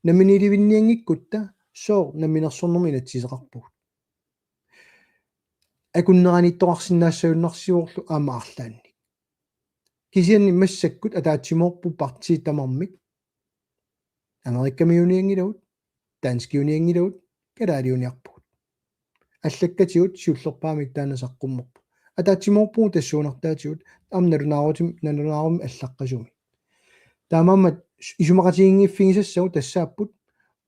Namminiilivinnianngikkutta sooq namminersornermut inatsiseqarpugut. Akunneraniittoqarsinnaassagunarsivorlu aamma arlaannik. Kisianni massakkut ataatsimoorput partiit tamarmik Amerikamiuunianngilagut, danskiunianngilagut, kalaaliuniarpugut. Allakkatigut siullerpaamik taanna saqqummerpoq. Ataatsimoorpugut tassuunartaatigut aamma nalunaarutim-, nalunaarummi allaqqasumi. Taamaammat isumaqatiginngiffigisassagut tassaapput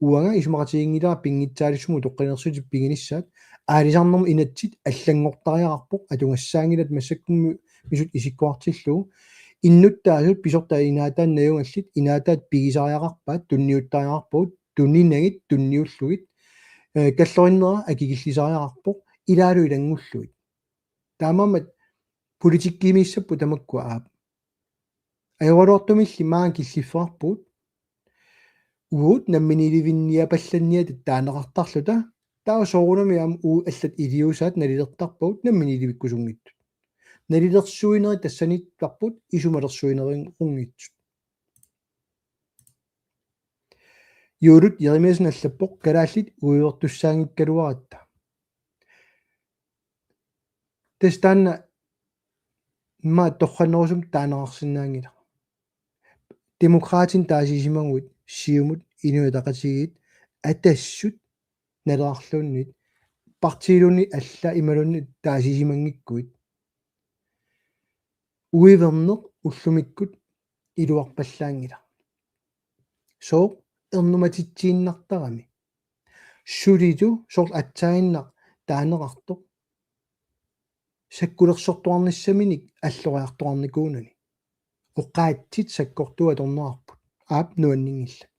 uanga isumaqatiginngilara pinngitsaaliissummik utoqqalinersiutit piginissaat, aalisarnermut inatsit allanngortariaqarpoq atugassaanngilat massakkummi misut isikkoqartillugu, innuttaasut pisortat inaataat najugallit inaataat pigisariaqarpaat tunniuttariaqarpagut tuninagit tunniullugit, eh, kallorinnera akikillisariaqarpoq ilaalu ilanngullugit. Taamaammat politikkimiissapput tamakku aap. Ajoraluartumilli maanga killiffeqarpugut. Uagut namminiilivinniapallanniatit taaneqartarluta. Taava soorunami aamma uagut allat iliuusaat nalilertarpagut namminiilivikkusunngitsut. Nalilersuinerit tassaniittarput isumalersuinerunngitsut. Juulut Jeremiassen allappoq: Kalaallit uivertussaanngikkaluaratta. Tassa taanna immaqa torrannerusumik taaneqarsinnaanngilaq. Demokraatit taasisimaguit, Siumut, Inuit Ataqatigiit, Atassut, Nalerarluunniit, partiiluunniit alla imaluunniit taasisimanngikkuit, uiverneq ullumikkut iluarpallaanngilaq. Sooq? Ernumatitsiinnartarami. Sulilu soorlu aatsaannaq taaneqartoq sakkulersortuarnissaminik alloriartuarnikuunani. Oqaatsit sakkortuut atorneqarput. Aap, nuanninngillat.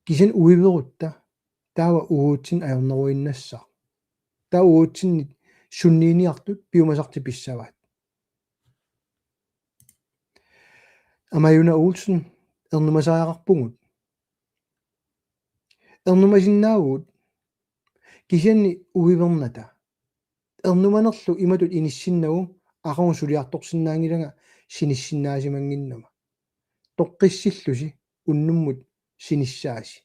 Kisianni uiverutta taava uatsinnut ajorneruinnassaaq. Taava uatsinnit sunniiniartut piumasartik pissavaat. Amajuna Olsen: Ernumasariaqarpugut. Ernumasinnaavugut, kisianni uivernata. Ernumanerlu imatut inissinnagu aqagu suliartorsinnaanngilanga sinissinnaasimanginnama. Toqqissillusi unnummut sinissaasi.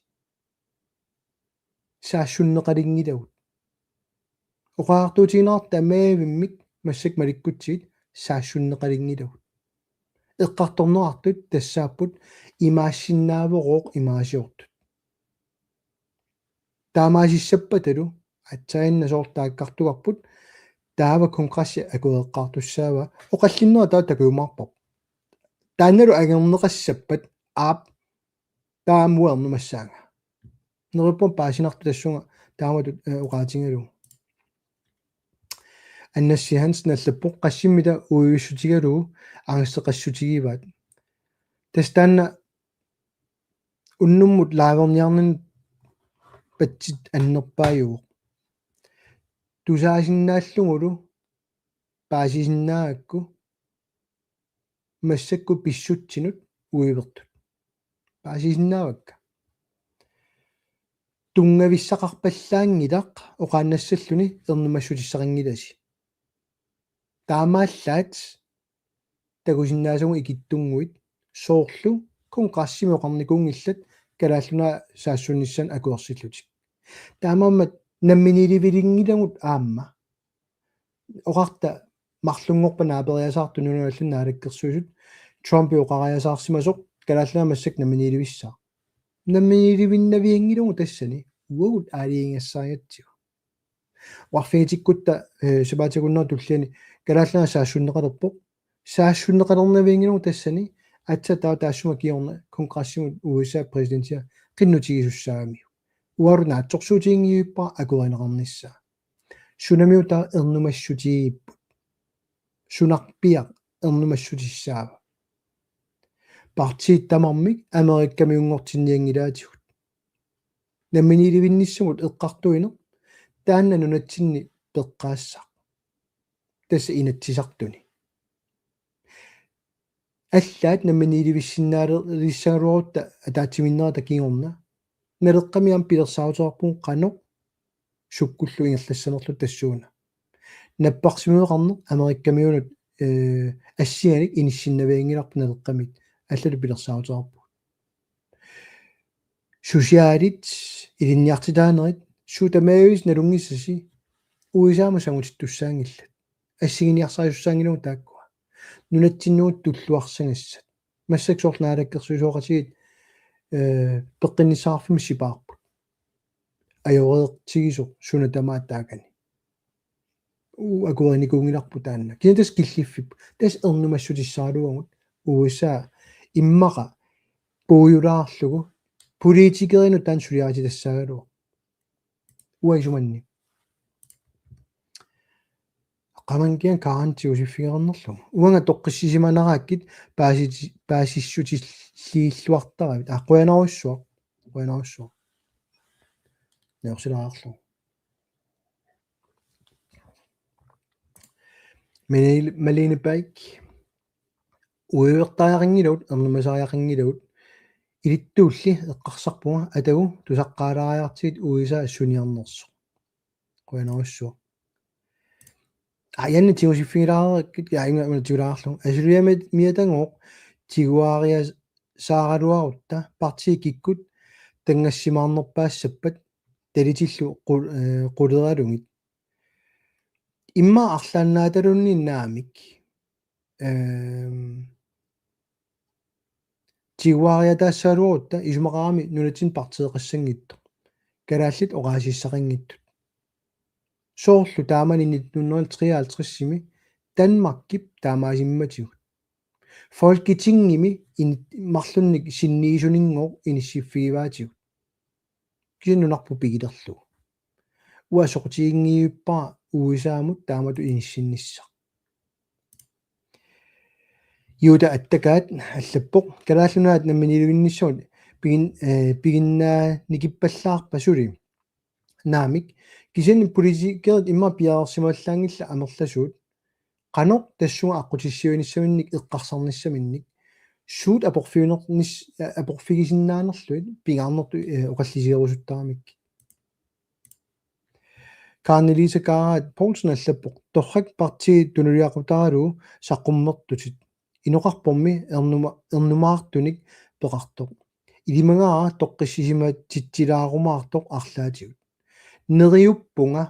Saassunneqalinngilagut. Oqariartuutigineqartoq tamaavimmik massakkut malikkutsigit saassunneqalinngilagut. Eqqartorneqartut tassaapput: Imaassinnaavoq imaasiortut. Taamaasissappatalu aatsaannaq soorlu taakkartugarput, taava kongressi akuereqqaartussaavaa. Oqallinnera taava takujumaarparput. Taannalu angerneqassappat, aap, taava aamma uanga ernumassaanga. Neriuppunga paasinartoq tassunga taamatut, eh, oqaatigalugu. Annassi Hansen allappoq: Qassimmita uivissutigalugu angsteqassutigivaat? Tassa taanna unnummut liverniarnani patsit annerpaajuvoq. Tusaasinnaallugulu paasisinnaagakku massakkut pissutsinut uivertut. Paasisinnaavakka. Tunngavissaqarpallaanngilaq oqaannassalluni ernumassutissaqanngilasi. Taamaallaat takusinnaasagut ikittunnguit soorlu kongressimi oqarnikuunngillat Kalaallit Nunaat saassunnissaanut akuersillutik. Taamaammat namminiilivilinngilagut aamma. Oqarta marlunngorpat naaperiasaartut nunanut allanut naalakkersuisut, Trump oqariasaarsimasoq Kalaallit Nunaat massakkut namminiilivissaaq. Namminiilivinnavianngilagut tassani, uagut aalajangigassarigatsigu. Oqarfigitikkutta, eh, sapaatip akunnera tulliani Kalaallit Nunaat saassunneqalerpoq. Saassunneqalernavianngilagut tassani, aatsaat taava taassuma kingorna kongressimut U S A præsidentia qinnuteqartussaagamiuk. Uagut naatsorsuutiginngivippara akuerineqarnissaa. Sunamiuna taava ernumassutigigipput? Sunarpiaq ernumassutissaava? Partiit tamarmik Amerikamiunngortinnianngilaatigut. Namminiilivinnissamut eqqartuineq taanna nunatsinni peqqaassaq. Tassa Inatsisartuni. Allaat namminiilivissinnaalissagaluarutta ataatsimiinnerata kingorna Naleqqami aamma pilersaaruteqarpugut qanoq sukkullu ingerlassanerluta tassuuna. Napparsimmaveqarneq Amerikamiunut, eh, assinganik inissinnavianngilarput Naleqqamit, allatut pilersaaruteqarpugut. Socialit, ilinniartitaanerit, suut tamaavimmik nalunngisasi U S A-mut sangutittussaanngillat. Assiginiarsarisussaanngilagut taakkua. Nunatsinnuugut tulluarsagassat. Massakkut soorlu naalakkersuisooqatigiit, eh, peqqinnissaqarfimmik sipaarput. Ajoreertigisoq suna tamaat taakani. Uu, akuerinikuunngilarput taanna. Kisianni tassa killiffipput. Tassa ernumassutissaraluagut U S A immaqa puigulaarlugu politikerinut taanna suliarititassaagaluarpoq. Uanga isumanni. Qamankian kaanti usiffigernerlu. Uanga toqqissisimanaraakkit paasiti-, paasissutilliilluartaravit. Aa, qujanarsuaq. Qujanarsuaq. Naorsilaarlu. Malene, Malene Bak. Uivertariaqanngilagut, ernumasariaqanngilagut, ilittuulli eqqarsarpunga atagu tusaqqaalaariartigit U S A assuniarnersoq. Qujanarsuaq. Ajanna tigusiffigilaarakkit, ajanna una tigulaarlugu. Asuliami miatangooq tiguariasaaraluarutta partiit kikkut tanngassimaarnerpaassappat talitillu qul-, eh, quleralugit. Immaqa arlaannaataluunniit naamik. Ehm, tiguariataassagaluarutta isumaqarami nunatsinni partiiqassanngitsoq. Kalaallit oqaasissaqanngitsut. Soorlu taamani nitten hundrede treoghalvtredsimi Danmarkip taamaasimmatigut. Folketingimi in-, marlunnik sinniisuninngooq inissiffigivaatigut. Kisianni nunarput pigilerlugu. Uanga soqutiginngivippara U S A-mut taamatut inissinnissaq. Juuta Attakaat allappoq: Kalaallit Nunaat namminiilivinnissamut pigin-, eh, piginnaanikippallaarpa suli? Naamik, kisianni politikerit immaqa piareersimallaanngillat amerlasuut, qanoq tassunga aqqutissiuinissaminnik eqqarsarnissaminnik, suut aporfiunernis-, eh, aporfigisinnaanerlugit pingaarnertut, eh, oqalliseerusuttarakkit. Kaarne Lise Kaaraat Poulsen allappoq: Torrak, partii tunuliaqutaralugu saqqummertutit. Inoqarpormi ernuma-, ernumaartunik peqartoq. Ilimagaara toqqissisimatitsilaarumaartoq arlaatigut. Neriuppunga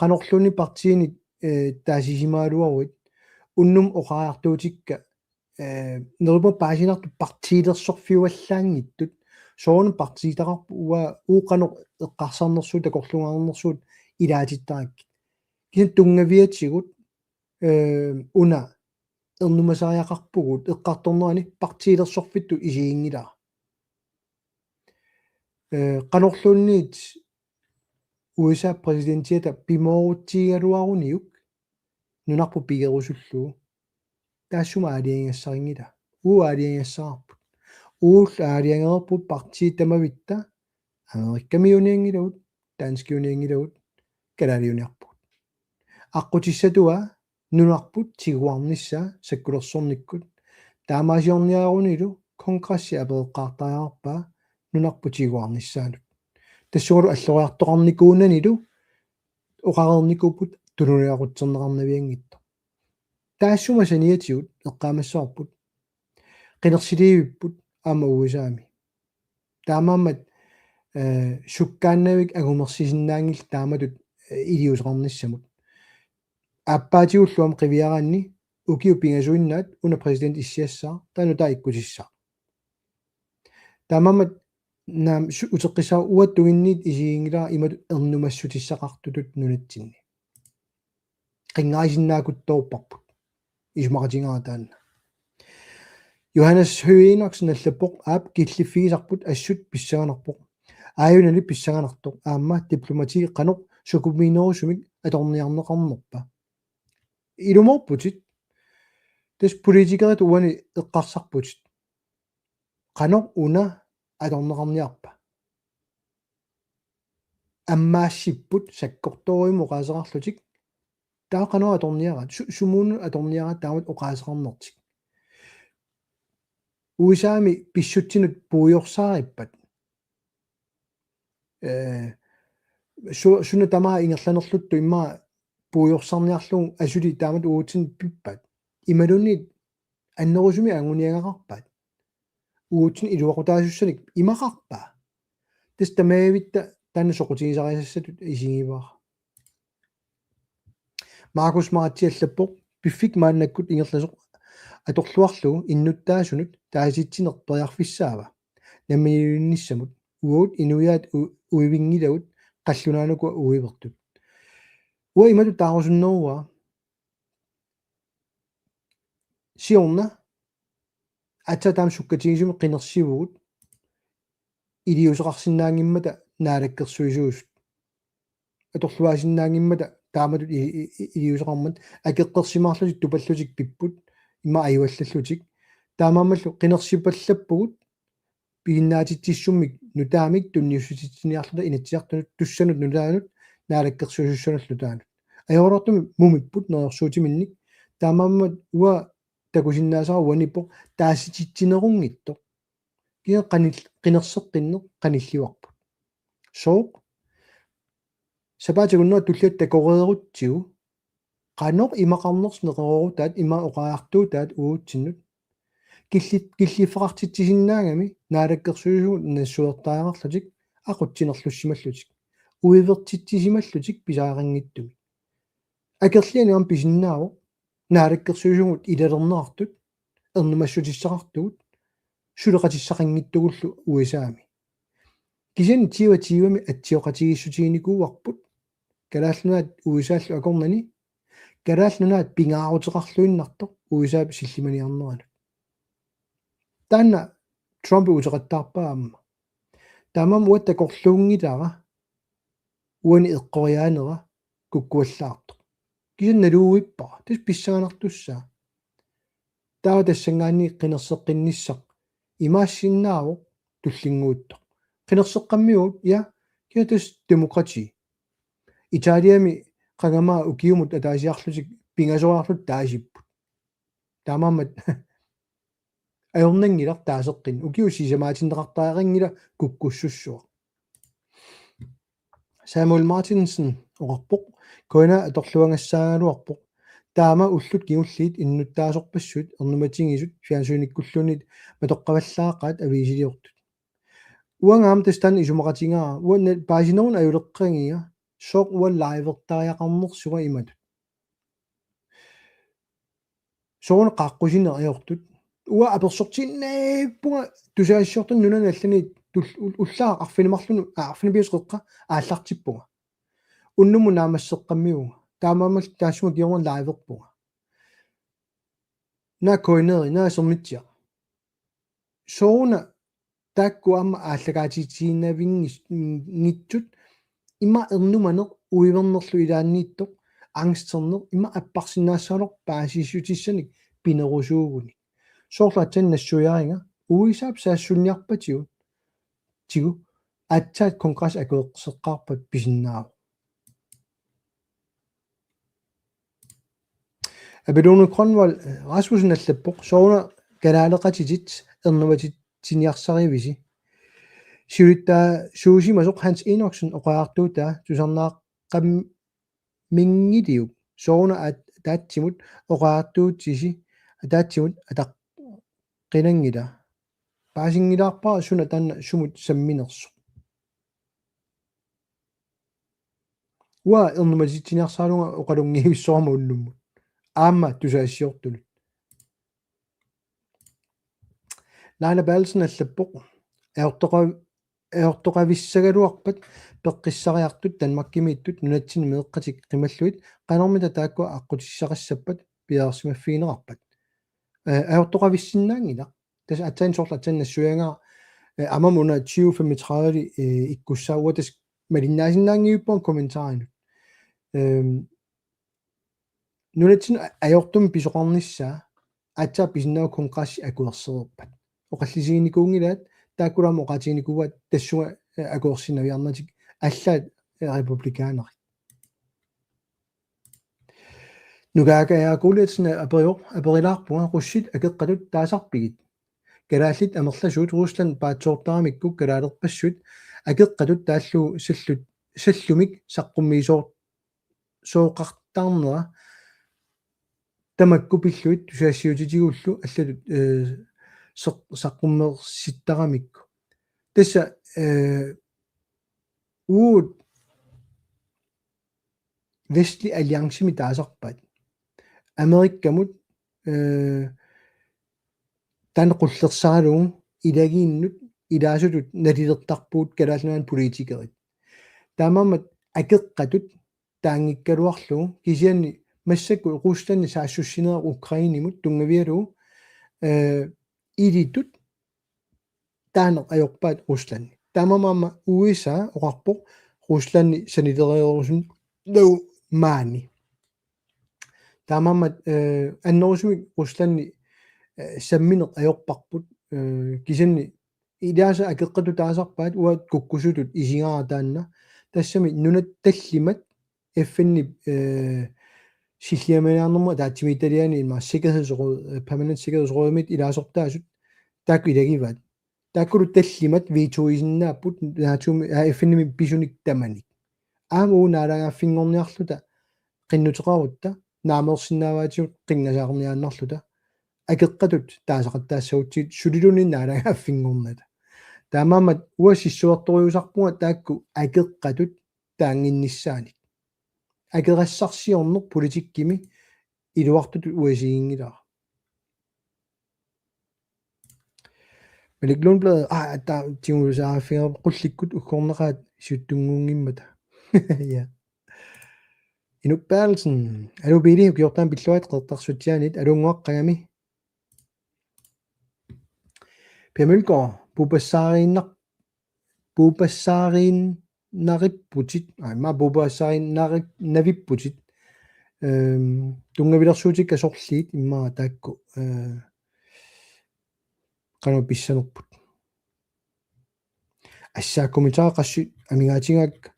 qanorluunniit partiinik, eh, taasisimagaluaruit, unnuk oqariartuutikka, eh, neriuppunga paasinartut partiilersorfiuallaanngitsut. Soorunami partiitaqarpoq, uanga uagut qanoq eqqarsarnersugut takorluugaarnersugut ilaatittarakkit. Kisianni tunngaviatigut, eh, una ernumasariaqarpugut, eqqartornerani partiilersorfittut isiginngilara. Eh, qanorluunniit U S A præsidentiata pimoorutsigigaluaruniuk nunarput pigerusullugu, taassuma aalajangigassarinngilaa. Uagut aalajangigassaraarput. Uagullu aalajangereerpugut partiit tamavitta, Amerikamiunianngilagut, danskiunianngilagut, kalaaliuniarpugut. Aqqutissatuaa nunarput tiguarnissaa sakkulersornikkut, taamaasiorniarunilu kongressi apereqqaartariaqarpaa nunarput tiguarnissaanut. Tassungalu alloriartoqarnikuunanilu oqareernikuupput tunuliaqutserneqarnavianngitsoq. Taassuma saniatigut eqqaamassavarput qinersilivipput aamma U S A-mi. Taamaammat, eh, sukkaannavik angumersisinnaanngillat taamatut, eh, iliuuseqarnissamut. Aappaatigullu aamma qiviaraanni ukiut pingasuinnaat una præsidenti issiassaaq, taanna taava ikkutissaaq. Taamaammat naamik su-, uteqqissaaq, uanga tunginniit isiginngilara imatut ernumassutissaqartutut nunatsinni. Qinngarisinnaakkuttoorparput. Isumaqatigaara taanna. Johannes Høegh Enoksen allappoq: Aap, killiffigisarput assut pissanganarpoq. Aajunali pissanganartoq. Aamma diplomati qanoq sukumiinerusumik atorniarneqarnerpa? Ilumoorputit. Tassa politikerit uani eqqarsarputit. Qanoq una atorneqarniarpa? Ammaassipput sakkortoorujummik oqaaseqarlutik. Taava qanoq atorniaraat? Su-, sumuunut atorniaraat taamatut oqaaseqarnertik? U S A-mi pissutsinut puigorsaarippat? Eh, su-, suna tamaat ingerlanerluttut immaqa puigorsarniarlugu asuli taamatut uagutsinnut pippat? Imaluunniit annerusumik anguniagaqarpat? Uagutsinnut iluaqutaasussanik imaqarpa? Tassa tamavitta taanna soqutigisarisassatut isigivara. Markus Maratsi allappoq: Piffik maannakkut ingerlasoq atorluarlugu innuttaasunut taasititsineq periarfissaava namminiilivinnissamut? Uagut inuiaat u-, uivinngilagut qallunaanukua uivertut. Uanga imatut taarusunneruara. Siorna aatsaat taama sukkatigisumik qinersivugut iliuuseqarsinnaanngimmata naalakkersuisuusut. Atorluaasinnaanngimmata taamatut i-, i-, i-, iliuuseqarmat, akeqqersimaarlutik tupallutik pipput, immaqa ajuallallutik. Taamaammallu qinersipallappugut piginnaatitsissummik nutaamik tunniussutitsiniarluta Inatsisartunut, tussanut nutaanut, naalakkersuisussanullu nutaanut. Ajoraluartumik mumipput neriorsuutiminnik, taamaammat uanga takusinnaasara uaniippoq taasititsinerunngitsoq. Kisianni qanil-, qinerseqqinneq qanillivarput. Sooq? Sapaatip akunnera tulliatut takoreerutsigu qanoq imaqarnersoq neqeroorutaat ima oqariartuutaat uagutsinnut. Killi-, killiffeqartitsisinnaagami naalakkersuisugut nassuertariaqarlutik aqutsinerlussimallutik. Uivertitsisimallutik pisariaqanngitsumik. Akerlianik aamma pisinnaavoq naalakkersuisugut ilalerneqartut, ernumassutissaqartugut, suleqatissaqanngitsugullu U S A-mi. Kisianni tyve tyve-mi atsioqatigiissutiginikuuarput, Kalaallit Nunaat U S A-llu akornanni, Kalaallit Nunaat pingaaruteqarluinnartoq U S A-p sillimaniarneranut. Taanna Trump uteqattaarpaa aamma. Taamaammat uagut takorluunngilara uani eqqoriaanera kukkuallaartoq. Kisianni naluuippara, tassa pissanganartussaavoq. Taava tassanngaanniit qinerseqqinnissaq imaassinnaavoq tullinnguuttoq. Qinerseqqammiuut, ja, kisianni tassa demokrati. Italiami qangamaa ukiumut ataasiarlutik pingasoriarlutik taasipput. Taamaammat ajornanngilaq taaseqqinnut. Ukiut sisamaatinneqartariaqanngilaq kukkussussua. Samuel Martinsen oqarpoq: K N A atorluagassaagaluarpoq. Taama ullut kingulliit innuttaasorpassuit ernumatigisut fjernsynikkulluunniit matoqqavallaaqaat aviisiliortut. Uanga aamma tassa taanna isumaqatigaara. Uanga paasineruna ajuleqqagiga. Sooq uanga livertariaqarnersunga imatut? Sooruna qaaqqusineq ajortut? Uanga apersortiinnarpunga tusagassiortunut nunanut allaniit tul-, ul-, ullaaq arfineq-marlunut, aa, arfineq-pingasut qeqqa aallartippunga. Unnummut naammasseqqammivunga. Taamaammallu taassuma kingorna liverpunga. Naak K N R-i, naak Sermitsiaq. Sooruna taakku aamma aallakaatitsiinnavigis-, -nngitsut ima ernumaneq uivernerlu ilaanniittoq, angsterneq, ima apparsinnaassaneq paasissutissanik pinerusuugunik. Soorlu aatsaat nassuiariga U S A-p saassunniarpatigut tigu aatsaat kongressi akuerseqqaarpat pisinnaavoq. Abelone Grønvold Rasmussen allappoq: Sooruna kalaaleqatitit ernumatitsiniarsarivisi? Siulittaasuusimasoq Hans Enoksen oqariartuutaa tusarnaaqqamminngiliuk? Sooruna at-, ataatsimut oqariartuutisi ataatsimut ataqqinanngila? Paasinngilaarpara suna taanna sumut samminersoq. Uanga ernumatitsiniarsaralunga oqalunngivissorama unnummut. Aamma tusagassiortunut. Laila Berthelsen allappoq: Ajortoqa-, ajortoqavissagaluarpat peqqissariartut Danmarkimiittut nunatsinni meeqqatik qimallugit, qanormita taakku aqqutissaqassappat piareersimaffigineqarpat? Eh, ajortoqavissinnaanngilaq. Tassa aatsaat soorlu aatsaat nassuiagara, eh, aamma una tyve femogtredive, eh, ikkussaavoq, tassa malinnaasinnaanngivippunga kommentarinut. Ehm, nunatsinni a-, ajortumik pisoqarnissaa aatsaat pisinnaavoq kongressi akuersereerpat. Oqallisiginikuunngilaat, taakkulu aamma oqaatiginikuuaat tassunga, eh, akuersinnaviarnatik allaat, eh, republikanerit. Nukaaka Aja Kuuliatsen aperivoq: Aperilaarpunga, russit akeqqatut taasarpigit? Kalaallit amerlasuut Rusland paatsoortaramikku kalaalerpassuit akeqqatut taallugu sallut, sallumik saqqummiisoor-, sooqartarnera tamakku pillugit tusagassiutitigullu allatut, eh, seq-, saqqummersittaramikku. Tassa, eh, uagut Vestlig Alliancemi taasarpaat. Amerikamut, eh, taanna qullersaralugu ilagiinnut ilaasutut nalilertarpugut Kalaallit Nunaanni politikerit. Taamaammat akeqqatut taanngikkaluarlugu kisianni massakkut Ruslandip saassussineq Ukrainemut tunngavigalugu, eh, ilitut taaneq ajorpaat Ruslandi. Taamaammat U S A oqarpoq Ruslandi sanilereerusunnagu maani. Taamaammat, eh, annerusumik Ruslandi, eh, sammineq ajorparput, eh, kisianni ilaasa akeqqatut taasarpaat uagut kukkusutut isigaara taanna. Tassami nunat tallimat F N-ip, eh, silliamaniarnermut ataatsimiititaliani ima sikkerhedsråd, eh, permanent sikkerhedsrådimit ilaasortaasut taakku ilagivaat. Taakkulu tallimat vetoisinnaapput NATO-mi, aa, F N-imi pisunik tamanik. Aamma uagut naalagaaffinngorniarluta qinnuteqarutta naameersinnaavaatigut qinngasaarniaannarluta. Akeqqatut taasaqattaassagutsigit suliluunniit naalagaaffinngornata. Taamaammat uanga sissuertorujussuusarpunga taakku akeqqatut taannginnissaanik. Akerassarsiorneq politikkimi iluartutut uanga isiginngilara. Malik Lundblad, aa, taa, tigusaaffigeriarlugu qullikkut uggornaqaat siuttunnguunngimmata. Ja. Inuk Berthelsen, aluu Pele, ukiortaami pilluarit Qeqertarsuatsiaanit, aluunnguaqqagami. Per Mølgaard, puupassaariinnar-, puupassaariinnaripputit, aa, immaqa puupassaariinnari-, navipputit. Ehm, tunngavilersuutikka sorliit immaqa taakku, eh, qanoq pissanerput. Assaakkumitaa qassit amigaatigaakka.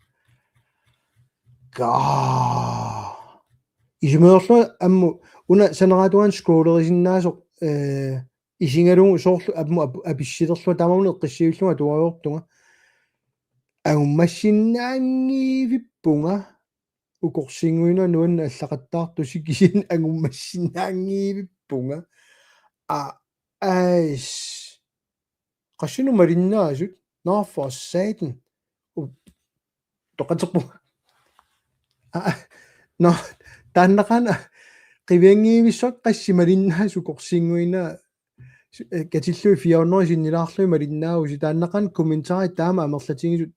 Kaa. Isumagerlunga ammut una saneraatugaanni scrollerisinnaasoq, eh, isigalugu soorlu ammut ap-, apissilerlunga taamaammat eqqissiivillunga atuariortunga. Angummassinnaanngivippunga. Ukorsiinnguit nuanneq allaqattaartusi kisianni angummassinnaanngivippunga. Aa, ais. Qassinik malinnaasut? Nå, for satan. U-, toqaterpunga. Aa, nå, taannaqaana qivianngivissoq qassit malinnaasut ukorsiinnguit. Su-, eh, katillugit fire hundrede sinnilaarlugit malinnaavusi, taannaqaana kommentarit taama amerlatigisut.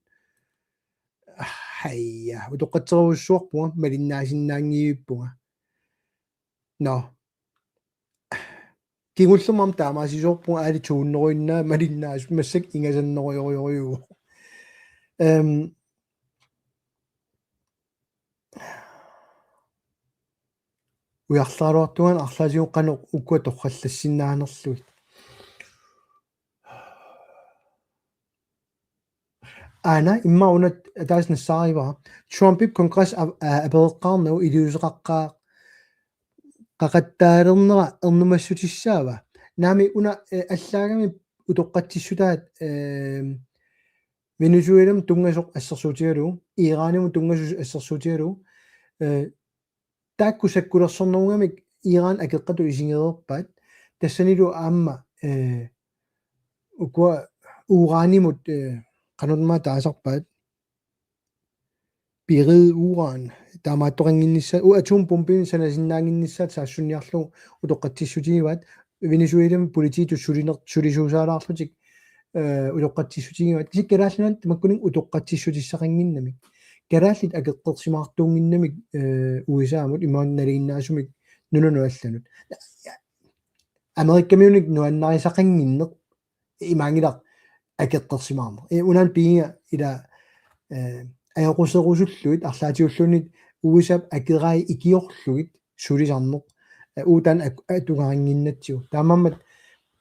Haja, utoqqatserujussuarpunga, malinnaasinnaanngivippunga. Nå. Kingullermik taamaasisoorpunga aali tuunneruinnaa malinnaasut massakkut ingasannerujorujussuuvoq. Ehm, ujarleraluartunga arlaatigut qanoq ukua torrallassinnaanerlugit. Aana immaqa una ataaseq nassaarivara. Trumpip Congress a-, a-, apereqqaarnagu iliuuseqaqqaa-, qaqattaalernera ernumassutissaava? Naamik una, eh, allaagami utoqqatsissutaat, eh, Venezuelamut tunngasoq assersuutigalugu, Iranimut tunngasoq assersuutigalugu, eh, taakku sakkulersornerugamik Iran akeqqatut isigereerpaat, tassanilu aamma, eh, ukua uranimut, eh, qanormaa taasarpaat, beriget uran, taamaattoqannginnissaa, u-, atombombimik sanasinnaannginnissaat saassunniarlugu utoqqatsissutigivaat, Venezuelami politiitut suliner-, sulisuusaalaarlutik, eh, utoqqatsissutigivaat. Kisianni Kalaallit Nunaat tamakkuninnga utoqqatsissutissaqannginnamik. Kalaallit akeqqersimaartuunnginnamik, eh, U S A-mut imaluunniit nalinginnaasumik nunanut allanut. Amerikamiunik nuannarisaqannginneq imaanngilaq akeqqersimaarneq. Eh, unaana pigiga ila, eh, ajoquserusullugit arlaatigulluunniit U S A-p akerai ikiorlugit sulisarneq. Eh, uagut taanna ak-, atugarinnginnatsigu. Taamaammat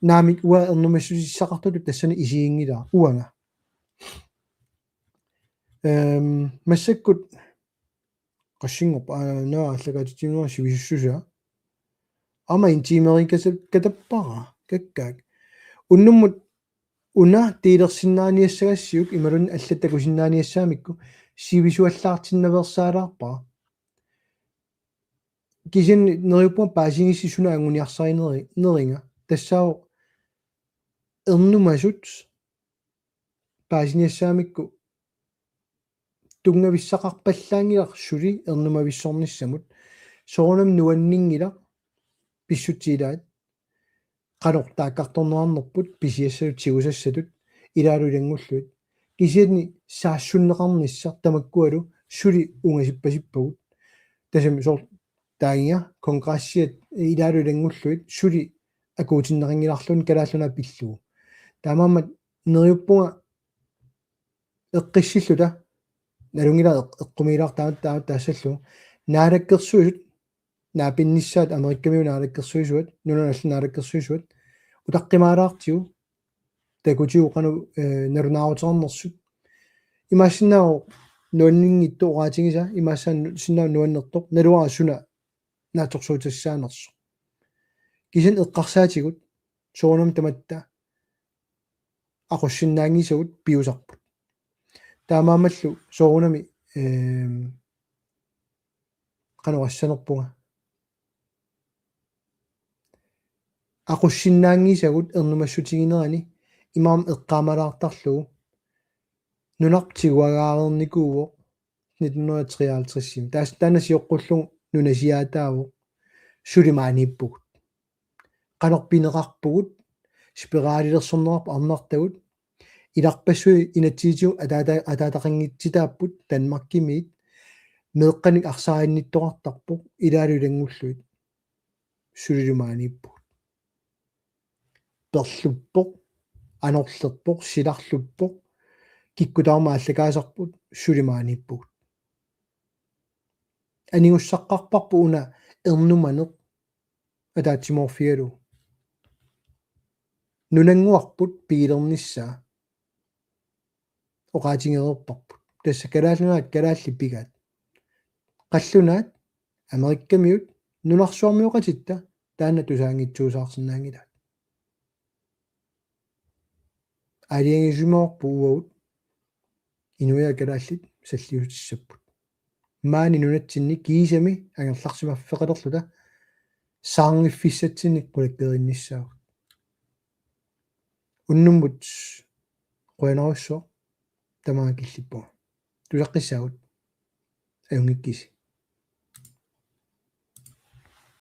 naamik uanga ernumassutissaqartutut tassani isiginngilara uanga. Ehm, massakkut qassinngorpa, aa, naa, allakaatitsinnguaq sivisussusaa. Aamma intiimerikasa-, katappara, kakkaak. Unnummut una delersinnaaniassagassiuk imaluunniit allat takusinnaaniassagamikku sivisuallaartinnaveersaalaarpara. Kisianni neriuppunga paasigissi suna anguniarsarineri-, neringa. Tassaavoq ernumasut paasiniassagamikku tunngavissaqarpallaanngilaq suli ernumavissornissamut. Soorunami nuanninngilaq pissutsit ilaat. Qanoq taakkartorneqarnerput pisiassatut tigusassatut ilaalu ilanngullugit. Kisianni saassunneqarnissaq tamakkualu suli ungasippasippagut. Tassami soorlu taagiga kongressiat ilaalu ilanngullugit suli akuutinneqanngilarluunniit Kalaallit Nunaat pillugu. Taamaammat neriuppunga eqqissilluta, nalunngilara eq-, eqqumiilaartaat taava taassallugu. Naalakkersuisut, naapinnissaat Amerikamiut naalakkersuisuat, nunanut allanut naalakkersuisuat, utaqqimaalaartigu, takutigu qanoq, eh, nalunaaruteqarnersut. Imaassinnaavoq nuanninngitsoq oqaatigisaa, imaassinnaavoq nuannertoq, naluara suna naatsorsuutissaanersoq. Kisianni eqqarsaatigut, soorunami tamatta aqussinnaanngisagut piusarput. Taamaammallu soorunami, ehm, qanoq assanerpunga. aqussinnaanngisagut ernumassutiginerani imaammat eqqaamalaartarlugu nunarput tiguagaareernikuuvoq nitten hundrede og treoghalvtreds. Taas-, taanna sioqqullugu nunasiaataavoq suli maaniippugut. Qanoq pineqarpugut, spiralilersorneqarpoq arnartagut, ilarpassui inatsisitigut ataata-, ataataqanngitsitaapput Danmarkimiit, meeqqanik arsaaginnittoqartarpoq ilaalu ilanngullugit. Sulilu maaniippugut. Perluppoq, anorlerpoq, silarluppoq, kikkut tamarmik aallakaasarput, suli maaniippugut. Anigussaqqaarparput una ernumaneq ataatsimoorfigalugu. Nunannguarput pigilernissaa oqaatigereerparput. Tassa Kalaallit Nunaat kalaallit pigaat. Qallunaat, Amerikkamiut, nunarsuarmioqatitta taanna tusaanngitsuusaarsinnaanngilaat. Aalajangiussimavarput uagut inuiaat kalaallit salliutissapput. Maani nunatsinni kiisami angerlarsimaffeqalerluta saarngiffissatsinnik qulakkeerinnissaagut. Unnummut qujanarsuaq, tamaanga killippunga. Tusaqqissaagut. Ajunngikkisi.